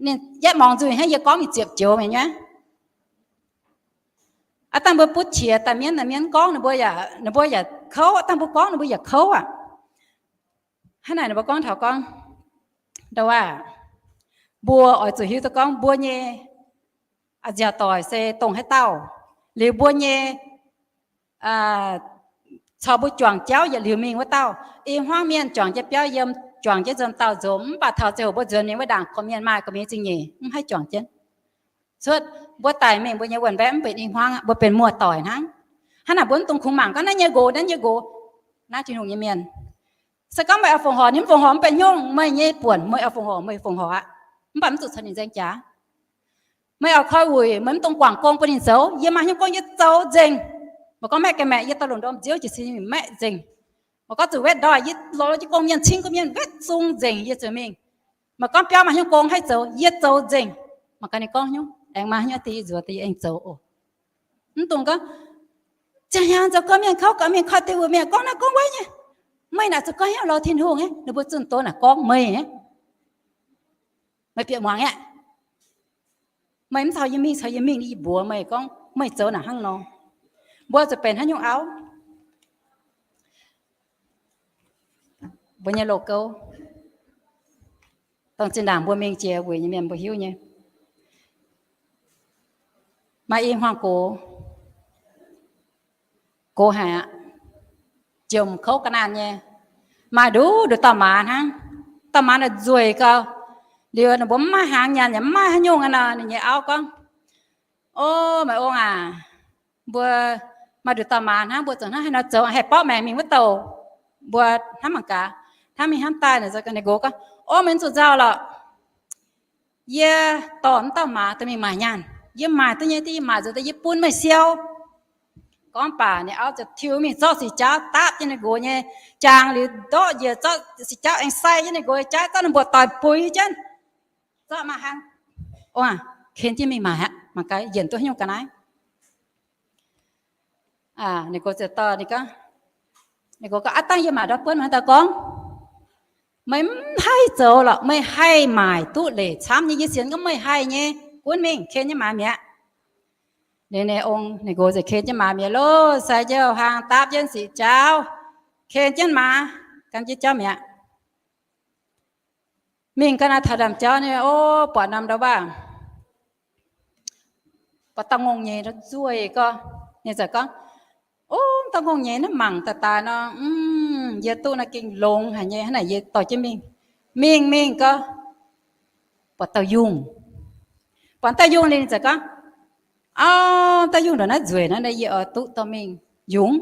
ninh yietv mungz nzuih hnangv yie gorngv mingh ziepc joux mienh nyei. Aav dangh mbuo butv qiex daaih mienv, daaih mienv gorngv ninh mbuo yaac, ninh mbuo yaac kouv, aav dangh mbuo gorngv ninh mbuo yaac kouv aqv. Hnangv naaic ninh mbuo gorngv taux gorngv, ndau aav, mbuo oix zuqc hiuv duqv gorngv mbuo nyei nziaauc doic se dongh haaix dauh. Liuz mbuo nyei caux mbuo juangc jauv yietc liuz mingh wuov dauh. I hmuangv mienh juangc jienv biauv yiem, juangc jienv nzuonx dauh nzunc, mv baac taux ziangh hoc mbuo nzuonx mingh wuov ndaangc gorqv-mienh maaih gorqv-mienh zingh nyeic, mv haih juangc jienv. Cuotv mbuo daic mingh mbuo nyei wuonh mbaeqv mv benx i hmuangv aqv, mbuo benx muoz-doic hnangv. Hnangv naaic mbuo mv dungx kungx mangc gorngv naaiv nyei nqox, naaiv nyei nqox. Naaiv Tin-Hungh nyei mienh, se gorngv meih oix fongc horc, ninh mv fongc horc mv benx hnyouv, meih nyei buonc meih oix fongc horc meih fongc horc aqv. Mv baac mv zuqc caux ninh nzaeng jaax. Meih oix koi wuic, meih mv dungx guangc gong bun ninh zoux. Yie maaih hnyouv gong yie zoux nzengc. Meih gorngv maeqv ga'maeqc, yie dorh lungh ndorm nziouv jiez sin maeqv nzengc. Meih gorngv zuqc wetv ndoih, yie lorz jienv gong mienh cing gong mienh wetv zung nzengc yie ziouc mingh. Meih gorngv biauv maaih hnyouv gong haih zoux, yie zoux nzengc. Mangc gaax ninh gorngv hnyouv aengx maaih hnyouv deix yie nzuonx deix yie aengx zoux oc. Mv dungx gorngv ziangh hnyangx zoux gong mienh kouv, gong mienh koi deix wuov mienh gorngv naaiv gorngv wuov nyei. Meih naaic zuqc gorngv hnyouv lorz Tin-Hungh, ninh mbuo zunh doz naaic gorngv meih. Meih bieqc muangx aqv. Meih mv caux yie mingh, caux yie mingh, yie mbuox meih gorngv meih zoux naaic hnangv nor. Mbuo zuqc benx haaix nyungc auv? Mbuo nyei loz-gouv, dongh zinh ndaangc mbuo mingh jiex wuic nyei mienh mbuo hiuv nyei. Maaih i hmuangv gox, gox haic aqv, jomc kouv ga'naanh nyei, maaih nduqc nduqc dauh maaz hnangv. Dauh maaz naaic nzueic gau. Liuz ninh mbuo mv maaih hnaangx nyanc yaac mv maaih haaix nyungc aqv nor, ninh nyei auv gorngv, O, meih ong aac, mbuo maaih nduqc dauh maaz hnangv, mbuo zuqc hnangv haaix nor zoux haih borqv maengc mingh wuov douh? Mbuo hnamv mangc gaax, hnamv mingh hnamv daaih, ninh nqox gorngv, O, meih zuqc nzauh lorqc. Yie dorh mv dauh maaz dorh mingh maaic nyaanh. Yie maaic duqv nyei, yie maaic nzuqc daaih yie bun meih siou. Gorngv baac ninh auv ziouc tiux mingh zorqv sic jaauv dapv jienv ninh nqox nyei jaang liuz ndortv njiec, zorqv sic jaauv aengx sai jienv ninh nqox nyei jaauv, zorqv ninh mbuoqc doic buix jienv, zorqv maaih hnangv, ken jienv mingh maaic aqv. Mangc gaax yienc duqv haaix nyungc ga'naaiv. Ninh nqox ziouc dorh ninh gorngv, ninh nqox gorngv, Aav dangh yie maaic ndortv buonv meih dauh gorngv, meih mv haih zoux lorqc, meih haih maaic duqv leic camv nyei. Yie sienx gorngv meih haih nyei. Gunv mingh ken jienv maaiz mi'aqv. Ninh, ninh ong, ninh nqox ziouc ken jienv maaiz mi'aqv loh, sai jienv hlang dapv jienv sic jaauv, ken jienv maaiz, gan jienv jauv mi'aqv. Mingh ga'naaiv taux ndaamv-jauv nyei, o, buatc norm ndau waav, buatc dauh ngongh nyeic nzueic gau. Ninh ziouc gorngv, O, dauh ngongh nyeic naaiv mangc daaih daaih nor, yie duqv naaiv gengh longx haic nyei. Hnangv naaic yie dorh jienv mingh. Mingh mingh gau, buatc dauh yungh. Buatc dauh yungh liuz ninh ziouc gorngv, O, dauh yungh ndongc naaiv nzueic naaiv, yie oix duqv dorh mingh yungz.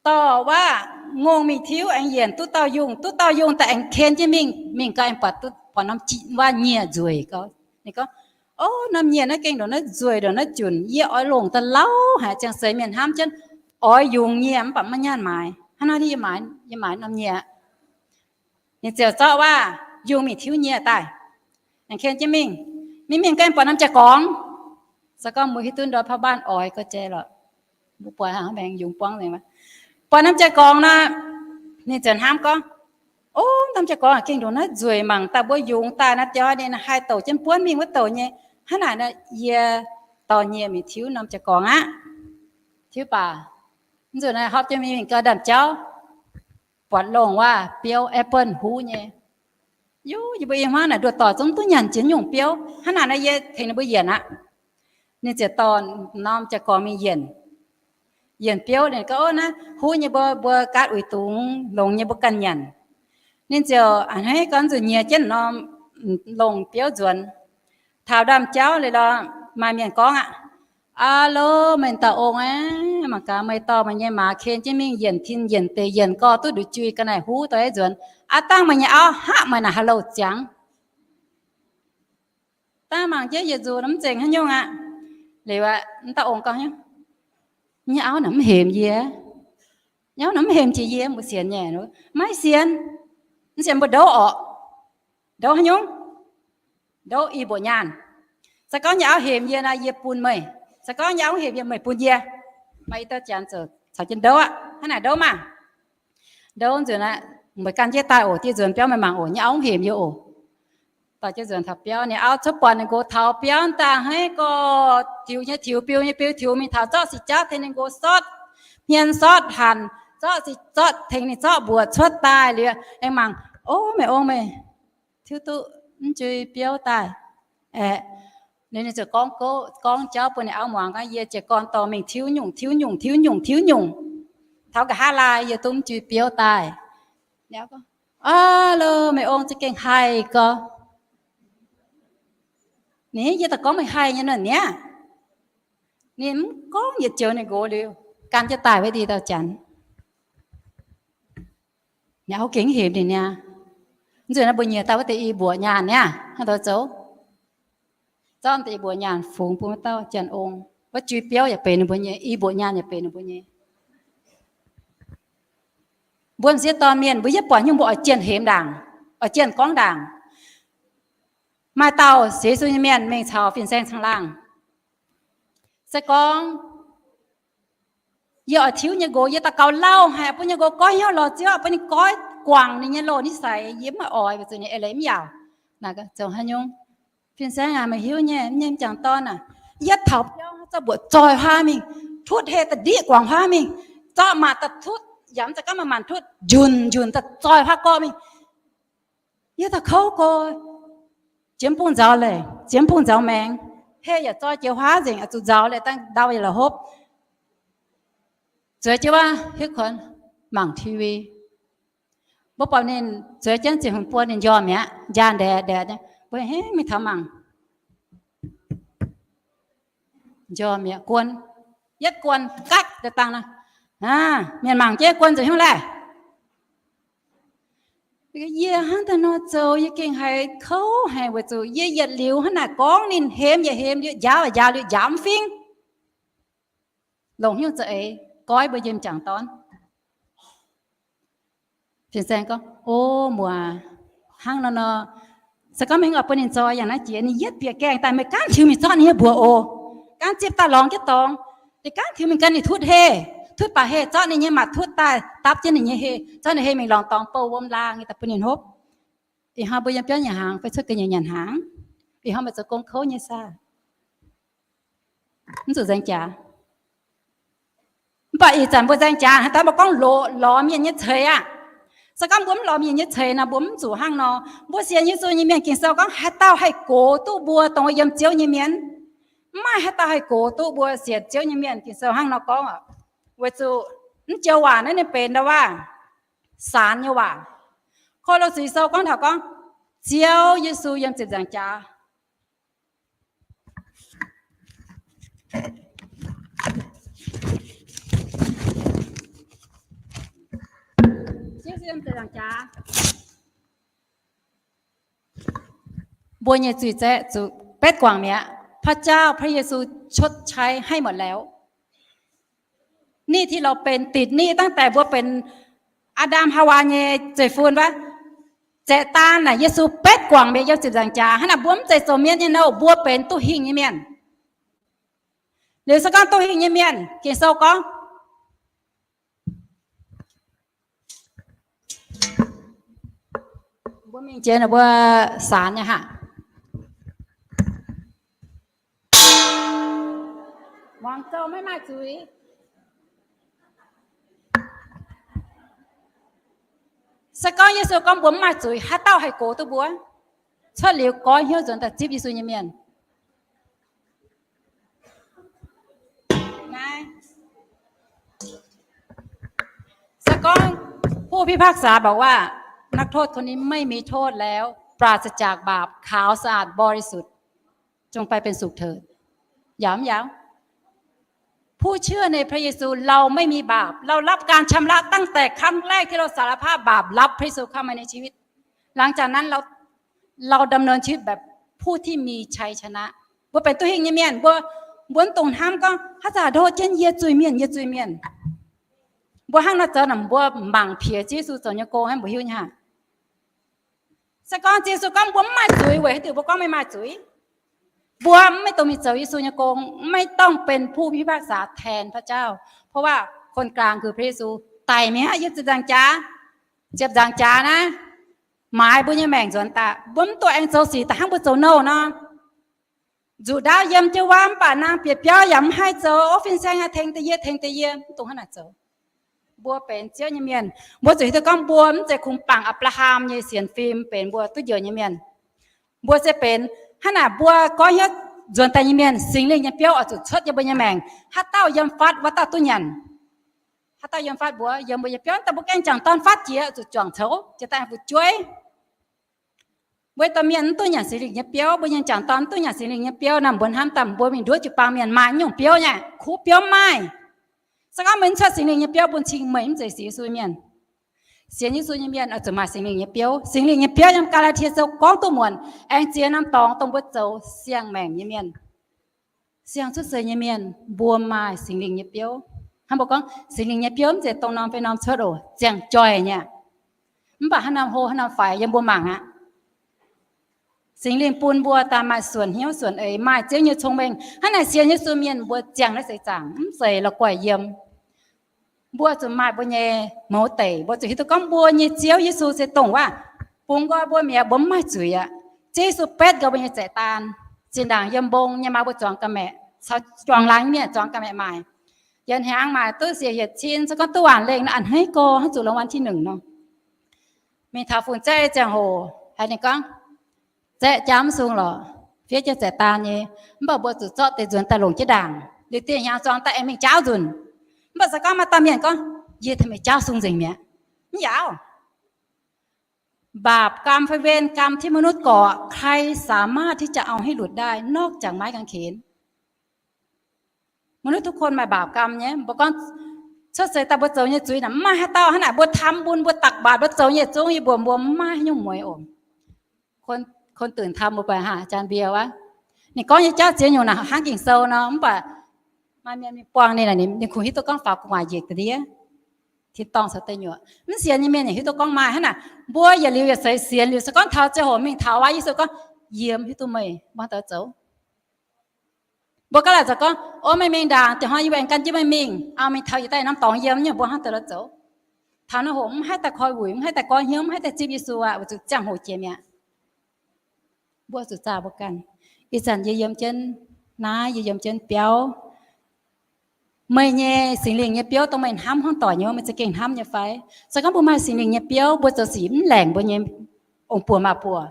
Dorh waav ngongh mingh tiuv aengx yienc duqv dauh yungh. Duqv dauh yungh daaih aengx ken jienv mingh. Mingh gau aengx buatc, buatc norm jieqv waav nyieh nzueic gau. Ninh gorngv, O, norm nyieh naaiv gengh ndongc naaiv nzueic ndongc naaiv junc. Yie oix longc daaih lauh haic, ziangh seix mienh hnamv jienv oix yungz nyieh mv baac maiv nyaanh maaiz. Hnangv naaiv yie maaiz, yie maaiz norm nyieh. Ninh ziouc zorqv waav yungh mingh tiuv nyieh daaih, aengx ken jienv mingh. Mingh mingh ganh buatc norm jaa-gorngx. Se gorngv mbuo hiuv duqv ndortv พ่อบ้าน oix ga'jai lorqc, mbuo buatc maengx yungz buangv nzengc. Buatc norm jaa-gorngx nor, ninh ziouc hnamv gorngv, O, norm jaa-gorngx gengh ndongc naaiv nzueic, mangc daaih mbuo yungz daaih naaiv jauv ninh haih douc jienv buonv mingh wuov douc nyei. Hnangv naaic nor yie dorh nyieh mingh tiuv norm jaa-gorngx aqv. Tiuv baac, mv nzunc naaiv hopv jienv mingh gau ndaamv-jauv, buatc longh waav biouv apple huv nyei. Yie mbuo i hmuangv naaic nduoh doic zungv duqv nyanc jiex nyungc biouv. Hnangv naaic nor yie tengx ninh mbuo yienc aqv. Ninh ziouc dorh norm jaa-gorngx mingh yienc. Yienc biouv ninh gorngv, O, naaiv huv nyei, mbuo, mbuo gaatv uix dungz longx nyei, mbuo ganh nyanc. Ninh ziouc a'hneiv gorngv nzunc nyieh jienv norm longh biouv nzuonx. Taux ndaamv-jauv liuz lorqc, maaih mienh gorngv aqv, Aa lo, meih dauh ong aah, mangc gaax meih dorh meih nyei maaz ken jienv mingh yienc tin yienc deic yienc gorx duqv nduqc jui ga'naaiv huv doix nzuonx. Aa dangh meih nyei auv hapv meih naaic haaix louh ziangx. Dangh mangc jienv yietc nzuqc mv zengc haaix nyungc aqv. Liuz aqv, dauh ong gorngv, Nyei auv naaic mv hemx yie. Nyei auv naaic mv hemx jiex yie, mbuo sienx nyei. Maiv sienx. Mv sienx mbuo ndouv orqc. Ndouv haaix nyungc? Ndouv i mbuoqc nyaanh. Se gorngv nyei auv hemx yie nor, yie bun meih. Se gorngv nyei auv mv hemx yie, meih bun yie. Maaih i dauh janx zoux caux jienv ndouv aqv. Hnangv naaic ndouv maah! Ndouv nzunc aqv, meih gan jienv daaih oc, dieh nzuonx biauv meih mangc oc, nyei auv mv hemx yie oc. Dorh jienv nzuonx taux biauv, ninh auv cuotv buatc ninh nqox taux biauv daaih hnangv gorx, tiux nyei tiux, biux nyei biux, tiux mingh taux zorqv six jauv tengx ninh nqox sortv hmien sortv hanc, zorqv six zorqv tengx ninh zorqv mbuoqc cuotv daaih liuz, aengx mangc, O, meih ong meih tiuv duqv mv jui biouv daaih aeqv. Ninh ziouc gorngv gouv gorngv jauv bun ninh auv muangx gorngv, Yie jiez gorn dorh mingh tiuv nyungc tiuv nyungc tiuv nyungc tiuv nyungc, taux nqa'haav laai yie duqv mv jui biouv daaih. Aa lo, meih ong za'gengh haih gorx. Ninh, Yie daaih gorngv meih haih nyei nor niaa. Ninh mv gorngv yietc joux ninh nqox liuz, gan jienv daaih wuov ndie dauh janx. Ninh auv gengh hemx ninh niaa. Nzunc naaiv mbuo nyiex daaih wuov deix i mbuoqc nyaanh niaa, hnangv douz zoux. Zorqv deix i mbuoqc nyaanh fungx bun wuov dauh janx-ong. Wuov jui biouv yaac benx ninh mbuo nyei, i mbuoqc nyaanh yaac benx ninh mbuo nyei. Mbuo m'sieqv dorn mienh mbuo yietv buatc nyungc mbuo oix jienh hemx ndaangc, oix jienh gorngv ndaangc. Maaih dauh sienx Yesu nyei mienh mingh caux fin-saeng caangh laangh. Se gorngv yie oix tiuv nyei nqox, yie daux gaux lauh haic bun nyei nqox goiv hnyouv lorz Ziouv, bun ninh goiv guangc ninh nyei loz-nissaic, yie mv oix weic zuqc ninh eix leiz mv yaauc. Naaic zoux haaix nyungc? Fin-saeng aac, meih hiuv nyei, mv nyei m'jangc dorn aac, yietv taux biauv zorqv mbuoqc zoih huaav mingh, tutv heh da'ndiqv guangc huaav mingh, zorqv maanc da'tutv, yaac mv zeiz gorngv maaih maanc tutv, njunc njunc daaih zoih huaav gorqv mingh. Yie daaih kouv go, jiex mv bung nzauz leiz, jiex mv bung nzauz maengx, heh yaac zoi jiex huaav nzengc, zuqc nzauz leiz dangh ndau yaac la'hopv. Zueiz jienv wuov hiuv kuonx mangc T V. Mbuo buatc ninh zueiz jienv ziepc hmz buo ninh njormh mi'aqv, njaa ndaeqc ndaeqc nyei. Mbuo hengx mingh taux mangc, njormh mi'aqv, guon, yietv guon gaatv deix dangh nor. Aa, mienh mangc jienv guon nzuqc hnyouv laeh. Yie hnangv daaih nor zoux yie gengh haiz kouv haic weic zuqc yie yietc liuz hnangv naaic gorngv ninh hemx yaac hemx liuz, njaaux yaac njaaux liuz, njaaux mv fingx. Longc hnyouv za'eix goiv mbuo nyei m'jangc dorn. Fin-saeng gorngv, O muoc, hnangv nor nor, se gorngv mingh oix bun ninh zoi yangh naaiv jiex, ninh yietv bieqc gaengh daaih, meih gaanv tiux mingh zorqv ninh nyei mbuoqc oc. Gaanv zipv daaih lorngx jienv dorngx. Ninh gaanv tiux mingh gan ninh tutv heh, tutv baac heh, zorqv ninh nyei maanc tutv daaih dapv jienv ninh nyei heh, zorqv ninh heh mingh lorngx dorngx bouh wuom laangh nyei daaih bun ninh hopv. Ih hnoi mbuo yiem biauv nyanc hnaangx fai cuotv ga'nyiec nyanc hnaangx? Ih hnoi meih zoux gong kouv nyei saah? Mv zuqc nzaeng jaax. Mv baac ih zanc mbuo nzaeng jaax haaix dauh mbuo gorngv lorz, lorz mienh nyei ceix aqv. Se gorngv mbuo mv lorz mienh nyei ceix nor, mbuo mv zuqc hnangv nor. Mbuo sienx Yesu nyei mienh, Ging-Sou gorngv haaix dauh haih gox duqv mbuo dongh yiem Ziouv nyei mienh? Mv maaih haaix dauh haih gox duqv mbuo sienx Ziouv nyei mienh. Ging-Sou hnangv nor gorngv oc. Weic zuqc mv joux waac naaiv ninh benx ndau waac, saanx nyei waac. Ko^lo^si Sou gorngv taux gorngv Ziouv Yesu yiem ziepc nzaangc jaax. Mbuo nyei zuiz zaeqv zuqc betv guangc mi'aqv. พระเจ้า พระเยซู ชดใช้ให้หมดแล้ว Ninh thi lorz benx dinc ninh ตั้งแต่ mbuo benx Aa^ndam Haawaa nyei zeiv fun wuov. Zaeqv daan naaic Yesu betv guangc mi'aqv yiem ziepc nzaangc jaax. Hnangv naaic mbuo mv zeiz zoux mienv nyei nouh, mbuo benx duqv hingh nyei mienh. Liuz se gorngv duqv hingh nyei mienh, Ging-Sou gorngv, mbuo mingh jiex ninh mbuo saanx nyei haic. Muangx zou maiv maaih zuiz. Se gorngv Yesu gorngv mbuo mv maaih zuiz, haaix dauh haih gox duqv mbuo? Cuotv liuz goiv hnyouv nzuonx daaih zipv Yesu nyei mienh. Naaiv, se gorngv ผู้พิพากษาบอกว่า นักโทษคนนี้ไม่มีโทษแล้ว ปราศจากบาป ขาวสะอาดบริสุทธิ์ จงไปเป็นสุขเถิด หยาม หยาม ผู้เชื่อในพระเยซู เราไม่มีบาป เรารับการชำระตั้งแต่ครั้งแรกที่เราสารภาพบาป รับพระเยซูเข้ามาในชีวิต หลังจากนั้นเรา เราดำเนินชีวิตแบบผู้ที่มีชัยชนะ Mbuo benx duqv hingh nyei mienh, mbuo, mbuo mv dungx hnamv gorngv haaix zanc ndoh jienv yie zuiz-mienh, yie zuiz-mienh. Mbuo hnangv nor zoux naaic, mbuo mangc piex Ziouv Yesu zoux nyei gong hnangv, mbuo hiuv nyei aqv. Se gorngv Ziouv Yesu gorngv mbuo mv maaih zuiz, weic haaix diuc mbuo gorngv meih maaih zuiz? Mbuo mv, maiv dungx mingh zoux Yesu nyei gong, ไม่ต้องเป็นผู้พิพากษาแทนพระเจ้า เพราะว่าคนกลางคือพระเยซู daic mi'aqv, yiem ziepc nzaangc jaax, ziepc nzaangc jaax naaiv, maaiz mbuo nyei maengc nzuonx daaih. Mbuo mv dungx aengx zoux sic da'hnangv mbuo zoux nouh nor. Nzuqc ndaauv yiem jienv wuov mv baac naang bieqc biauv yaac mv haih zoux, ov, fin-saeng aah, tengx da'yie, tengx da'yie, mv dungx hnangv naaic zoux. Mbuo benx Ziouv nyei mienh, mbuo zuqc hiuv duqv gorngv mbuo mv zeiz kungx bangc Apc^laa^ham nyei sienx fim benx mbuo duqv njoux nyei mienh. Mbuo se benx hnangv naaic, mbuo goiv hnyouv nzuonx daaih nyei mienh, Singx Lingh nyei biouv oix zuqc cuotv yiem mbuo nyei maengc. Haaix dauh yiem fatv, wuov dauh duqv nyanc. Haaix dauh yiem fatv mbuox yiem mbuo nyei biouv, daaih mbuo gaengh jangc dorn fatv jiex zuqc juangc coux, jiex daaih fu'jueiv. Mbuo domh mienh mv duqv nyanc Singx Lingh nyei biouv, mbuo nyei jangc dorn mv duqv nyanc Singx Lingh nyei biouv nor, mbuo hnamv daaih mbuo mingh nduov jiu-baang mienh maaih nyungc biouv nyei, kuv biouv maaih. Se gorngv meih mv cuotv Singx Lingh nyei biouv bun cing, meih mv zeiz sienx Yesu mienh. Sienx Yesu nyei mienh oix zuqc maaih Singx Lingh nyei biouv. Singx Lingh nyei biouv yiem Gaa^laa^tie Sou gorngv duqv muonc, aengx ziex norm dorngx dongh mbuo zoux siang-maengc nyei mienh, siang cuotv seix nyei mienh, mbuo maaih Singx Lingh nyei biouv. Hnangv mbuo gorngv Singx Lingh nyei biouv mv zeiz dongh norm fai norm cuotv oc, ziangh joih nyei. Mv baac haaix norm hlo haaix norm faix yiem mbuo mangc aqv. Singx Lingh bun mbuo daaih maaih suonc hnyouv suonc eix, maaih Ziouv nyei cong-mengh. Hnangv naaic sienx Yesu mienh mbuo ziangh naaiv seix zaangc mv zeiz la'guaih yiem. Mbuo zuqc maaih mbuo nyei mouz deic, mbuo zuqc hiuv duqv gorngv mbuo nyei Ziouv Yesu se dongh wuov bungx nqoi mbuo mi'aqv, mbuo mv maaih zuiz aqv. Ziouv Yesu betv nqoi mbuo nyei zaeqv daan. Zinh ndaangc yiem mbong nyei maa mbuo zuangx ga'maeqc, caux juangc laangz mienh zuangx ga'maeqc maaic. Yietc hnyangx maaic duqv siec yietc cin, se gorngv duqv waanc lengh nor, a'hneiv go hnangv zuqc รางวัลที่หนึ่ง nor. Mingh taux fun-zaeqv ziangh hoc haiz ninh gorngv, zaeqv jaa mv sung lorqc, fiev jienv zaeqv daan nyei, mv baac mbuo zuqc zorqv deix nzuonx daaih longc jienv ndaangc, liuz dieh hnyangx zuangx daaih aengx mingh jaauv nzunc. Mv baac se gorngv maaih dauh mienh gorngv, yie taux meih jaauv sung nzengc mi'aqv, mv yaauv. บาปกรรม fai เวรกรรม ที่มนุษย์ก่อ ใครสามารถที่จะเอาให้หลุดได้นอกจากไม้กางเขน Mbuo ทุกคน maaih บาปกรรม nyei. Mbuo gorngv cuotv seix daaih mbuo zoux nyei zuiz naaic mv maaih haaix dauh hnangv naaic. Mbuo ทำบุญ mbuo ตักบาตร mbuo zoux nyei zungv yie mbuox mbuo mv maaih haaix nyungc mueix oc. Kun ตื่นธรรม mbuo buatc hnangv jaan mbie wuov, ninh gorngv nyei jauv ziex nyungc naaic hnangv Ging-Sou nor, mv baac maaih mienh mingh buangh ninh, ninh kungx hiuv duqv gorngv faaux gu'nguaaic njiec ga'ndiev, tin-dorngh caux deic nyuoqc. Mv sienx nyei mienh yaac hiuv duqv gorngv maaih hnangv naaic. Mbuo yietc liuz yietc seix sienx liuz se gorngv taux ziangh hoc mingh taux wuov Yesu gorngv, yie mv hiuv duqv meih, mbuo haaix dauh zoux. Mbuo gaav laaic ziouc gorngv, o, meih mingh ndaangc, dieh hnoi yie aengx gan jienv meih mingh. Aa, mingh taux yietc daaih norm dorngx yiem nyei, mbuo hnangv deix lorz zoux. Taux naaiv hoc mv haih daaih koi wuic, mv haih daaih goiv hnyouv, mv haih daaih zipv Yesu aqv, weic zuqc ziangh hoc jiex mi'aqv. Mbuo zuqc zaah mbuo ganh. Ih zanc yie yiem jienv naaiv, yie yiem jienv biauv, meih nyei Singx Lingh nyei biouv dongh meih hnamv hnangv doic nyei wuov, meih za'gengh hnamv nyei fai? Se gorngv mbuo maaih Singx Lingh nyei biouv, mbuo zoux sic mv laengc mbuo nyei ong-buoc maa-buoc.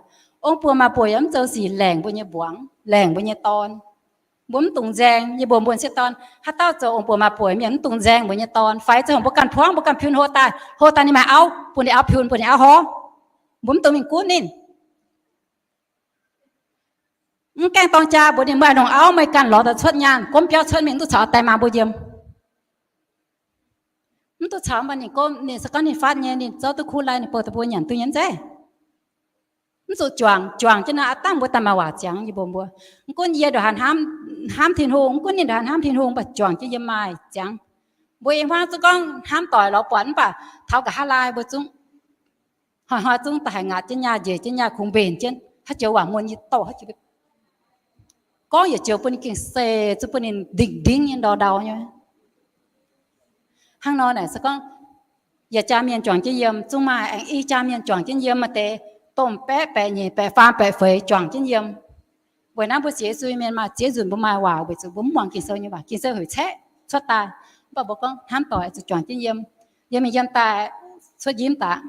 Ong-buoc maa-buoc yaac mv zoux sic laengc mbuo nyei mbuangz, laengc mbuo nyei dorn. Mbuo mv dungx nzaeng, yie mbuox mbuo m'sieqv dorn, haaix dauh zoux ong-buoc maa-buoc mienh mv dungx nzaeng mbuo nyei dorn. Fai ziangh hoc mbuo ganh puangv, mbuo ganh piun hlo daaih, hlo daaih ninh maaih auv, bun ninh auv piun, bun ninh auv horv. Mbuo mv dungx mingh gunv ninh. Mv gaengh dorng jaa mbuox ninh, meih longc auv meih ganh lorz daaih cuotv nyaanh, gomv biauv cuotv mingh, mv duqv caux daaih maa mbuo yiem. Mv duqv caux mv baac ninh gorngv, ninh se gorngv ninh fatv nyei, ninh zorqv duqv kuv lai, ninh bouh daaih mbuo nyanc duqv nyei mv zeiz? Mv zuqc juangc, juangc jienv naaic aqv dangh mbuo daaih maaih waac ziangx. Yie mbuox mbuo, mv gunv yie ndongc haaix hnamv, hnamv Tin-Hungh, mv gunv ninh ndongc haaix hnamv Tin-Hungh, mv baac juangc jienv yiem maaih ziangx. Mbuo ih hmuangv zungv gorngv hnamv doic lorz buatc, mv baac taux nqa'haav laai mbuo zungv hnoi-hnoi zungv da'haiz ngaatc jienv nyaah, njiec jienv nyaah, kungx mbenc jienv, haaix joux waac muonh nyei douh, haaix joux gorngv yietc joux bun ninh gengh seix, zuqc bun ninh ndingc-ndingv nyei ndau-ndau nyei. Hnangv nor naaic se gorngv yietc jaa mienh juangc jienv yiem, zungv maaih aengx i jaa mienh juangc jienv yiem, maaih deix domh baeqv baeqc nyeic baeqc faam baeqc feix juangc jienv yiem. Weic naaiv mbuo sienx Yesu mienh maaih ziex nzunc mbuo maaih waac weic zuqc mbuo mv muangx Ging-Sou nyei waac. Ging-Sou heuc caeqv cuotv daaih, mv baac mbuo gorngv hnamv doic zuqc juangc jienv yiem. Yiem mingh yiem daaih cuotv njimv daaih,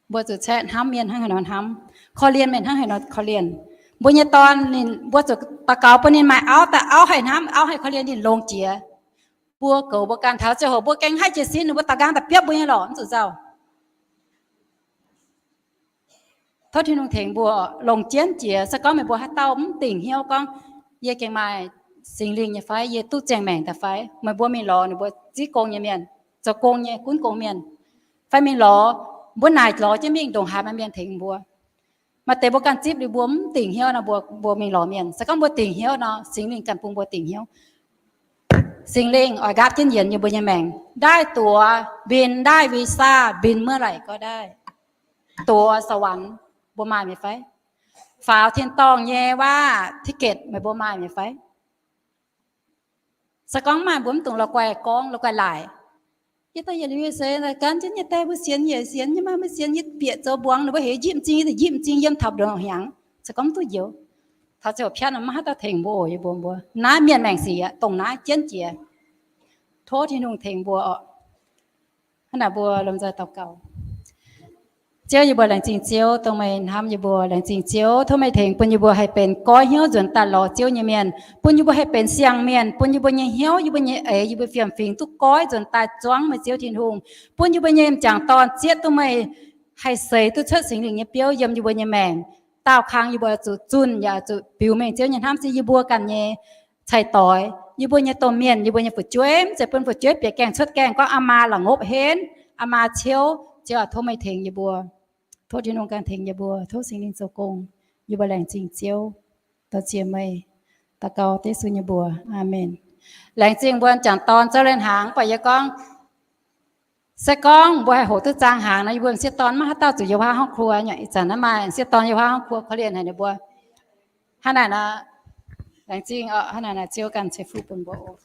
mbuo zuqc caeqv hnamv mienh hnangv haaix nor hnamv, korv-lienh mienh hnangv haaix nor korv-lienh. Mbuo nyei dorn ninh, mbuo zuqc daux gaux bun ninh maaih auv daaih, auv haih hnamv, auv haih korv-lienh ninh longx jiex. Mbuo goux mbuo ganh, taux ziangh hoc mbuo gengh haih jiez sin, ninh mbuo daux nqaang daaih biopv mbuo nyei lorqc, mv zuqc nzauh. Tov Tin-Hungh tengx mbuo longc jienv jiex. Se gorngv meih mbuo haaix dauh mv dingc hnyouv gorngv, yie gengh maaih Singx Lingh nyei fai, yie duqv ziangh maengc daaih fai, meih mbuo mingh lorz ninh mbuo ziqv gong nyei mienh, zoux gong nyei gunv gong mienh, fai mingh lorz, mbuo naaic lorz jienv mingh ndongc haaix maaih mienh tengx mbuo. Maaih deix mbuo ganh zipv liuz mbuo mv dingc hnyouv nor, mbuo, mbuo mingh lorz mienh. Se gorngv mbuo dingc hnyouv nor, Singx Lingh ganh bun mbuo dingc hnyouv. Singx Lingh oix nqaapv jienv yienx yie mbuo nyei maengc, ndaaih duoz mbin, ndaaih visa mbin เมื่อไหร่ก็ได้, duoz สวรรค์ mbuo maaih mi'aqv fai? Faaux tin-dorngh nyei waac ticket meih mbuo maaih mi'aqv fai? Se gorngv maaih mbuo mv dungx la'guaih gorngv, la'guaih laaic. Yie daaih yietc liuz se gan jienv yie daaih mbuo sienx, yie sienx, yie maaih mbuo sienx, yie bieqc zoux mbuangz ninh mbuo heuc yie njimv m'zing, yie njimv m'zing yiem taux ndongc hnyangx. Se gorngv duqv njoux, taux ziouc piatv maiv haaix dauh tengx mbuo oc, yie mbuo, mbuo naaiv mienh maengc sic aqv, dongh naaiv jienv jiex. Tov Tin-Hungh tengx mbuo oc. Hnangv naaic mbuo lomh nzoih daux gaux. Ziouv, yie mbuo laengz zingh Ziouv, dongh meih hnamv yie mbuo. Laengz zingh Ziouv, tov meih tengx bun yie mbuo haih benx goiv hnyouv nzuonx daaih lorz Ziouv nyei mienh, bun yie mbuo haih benx siang-mienh, bun yie mbuo nyei hnyouv, yie mbuo nyei eix, yie mbuo fiem-fingx duqv goiv nzuonx daaih zuangv meih Ziouv Tin-Hungh, bun yie mbuo nyei m'jangc dorn zieqv duqv meih, haih seix duqv cuotv Singx Lingh nyei biouv yiem yie mbuo nyei maengc. Daauh kang yie mbuo oix zuqc zunh, yaac oix zuqc biux mengh Ziouv nyei hnamv se yie mbuo ganh nyei cai-doix, yie mbuo nyei domh mienh, yie mbuo nyei fu'jueiv, mv zeiz bun fu'jueiv bieqc gaengh cuotv gaengh gorngv, aa maa la'ngopv henv, aa maa ciouv. Ziouv aac, tov meih tengx yie mbuo. Tov Tin-Hungh ganh tengx yie mbuo. Tov Singx Lingh zoux gong. Yie mbuo laengz zingh Ziouv, daux ziex meih. Daux gaux Yesu nyei mbuox. Aamen. Laengz zingh mbuo m'jangc dorn zouv leiz-hnaangx. Mv baac yie gorngv, se gorngv mbuo haih hoqc duqv zaang hnaangx nor, yie mbuo m'sieqv dorn maiv haaix dauh zuqc yiem wuov ห้องครัว nyei. Ih zanc naaiv maaih m'sieqv dorn yiem wuov ห้องครัว korv-lienh haic ninh mbuo. Hnangv naaic nor, laengz zingh oc. Hnangv naaic nor, Ziouv ganh ceix fuqv bun mbuo oc.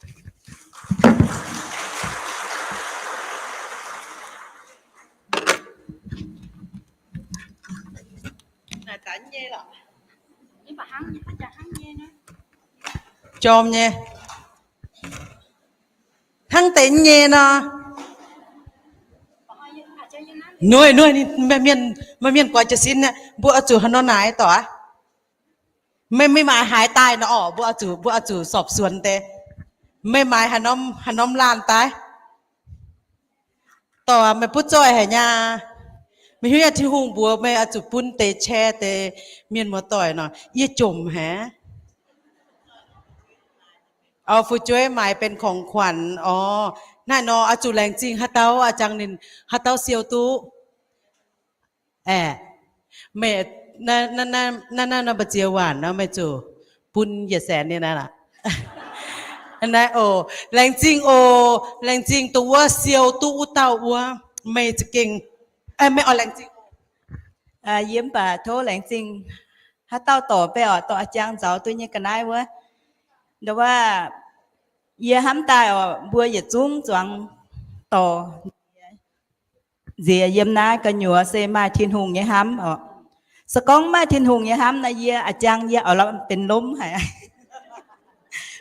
Jorm nyei. Hnangv deix nyei nor. Nuaih, nuaih, maaih mienh, maaih mienh guaix jiez sin, mbuo oix zuqc haaix nor naaic dorc aqv? Meih, meih maaih haaix daaih nor orqc, mbuo oix zuqc, mbuo oix zuqc สอบสวน deix. Meih maaih haaix norm, haaix norm laanh daaih? Dorc, meih butv zoih haic nyei. Meih hiuv nyei Tin-Hungh mbuox meih oix zuqc bun deix share deix mienh muoz-doic nor, yie jomc haic. Oix fu'jueiv maaiz benx ของขวัญ orqc. Naaiv nor oix zuqc laengz zingh haaix dauh, a'jangv ninh haaix dauh siou duqv. Aeqv, meih, naaiv, naaiv, naaiv mbu'ziex waanc nor meih zuqc bun yietc saenx nyei naaiv. Naaiv oc, laengz zingh oc, laengz zingh dongh wuov siou duqv wuov dauh wuov, meih za'gengh, meih oix laengz zingh. Yie mv baac tov laengz zingh haaix dauh dorc baeqv orqc, dorh a'jangv nzaaux duqv nyei ga'naaiv wuov. Nduov wuov, yie hnamv daaih orqc, mbuo yietc zungv zuangx dorc nziex yiem naaiv gu'nyuoz se maaih Tin-Hungh nyei hnamv orqc. Se gorngv maaih Tin-Hungh nyei hnamv naaiv, yie a'jangv yie oix lorz benx lomv haic.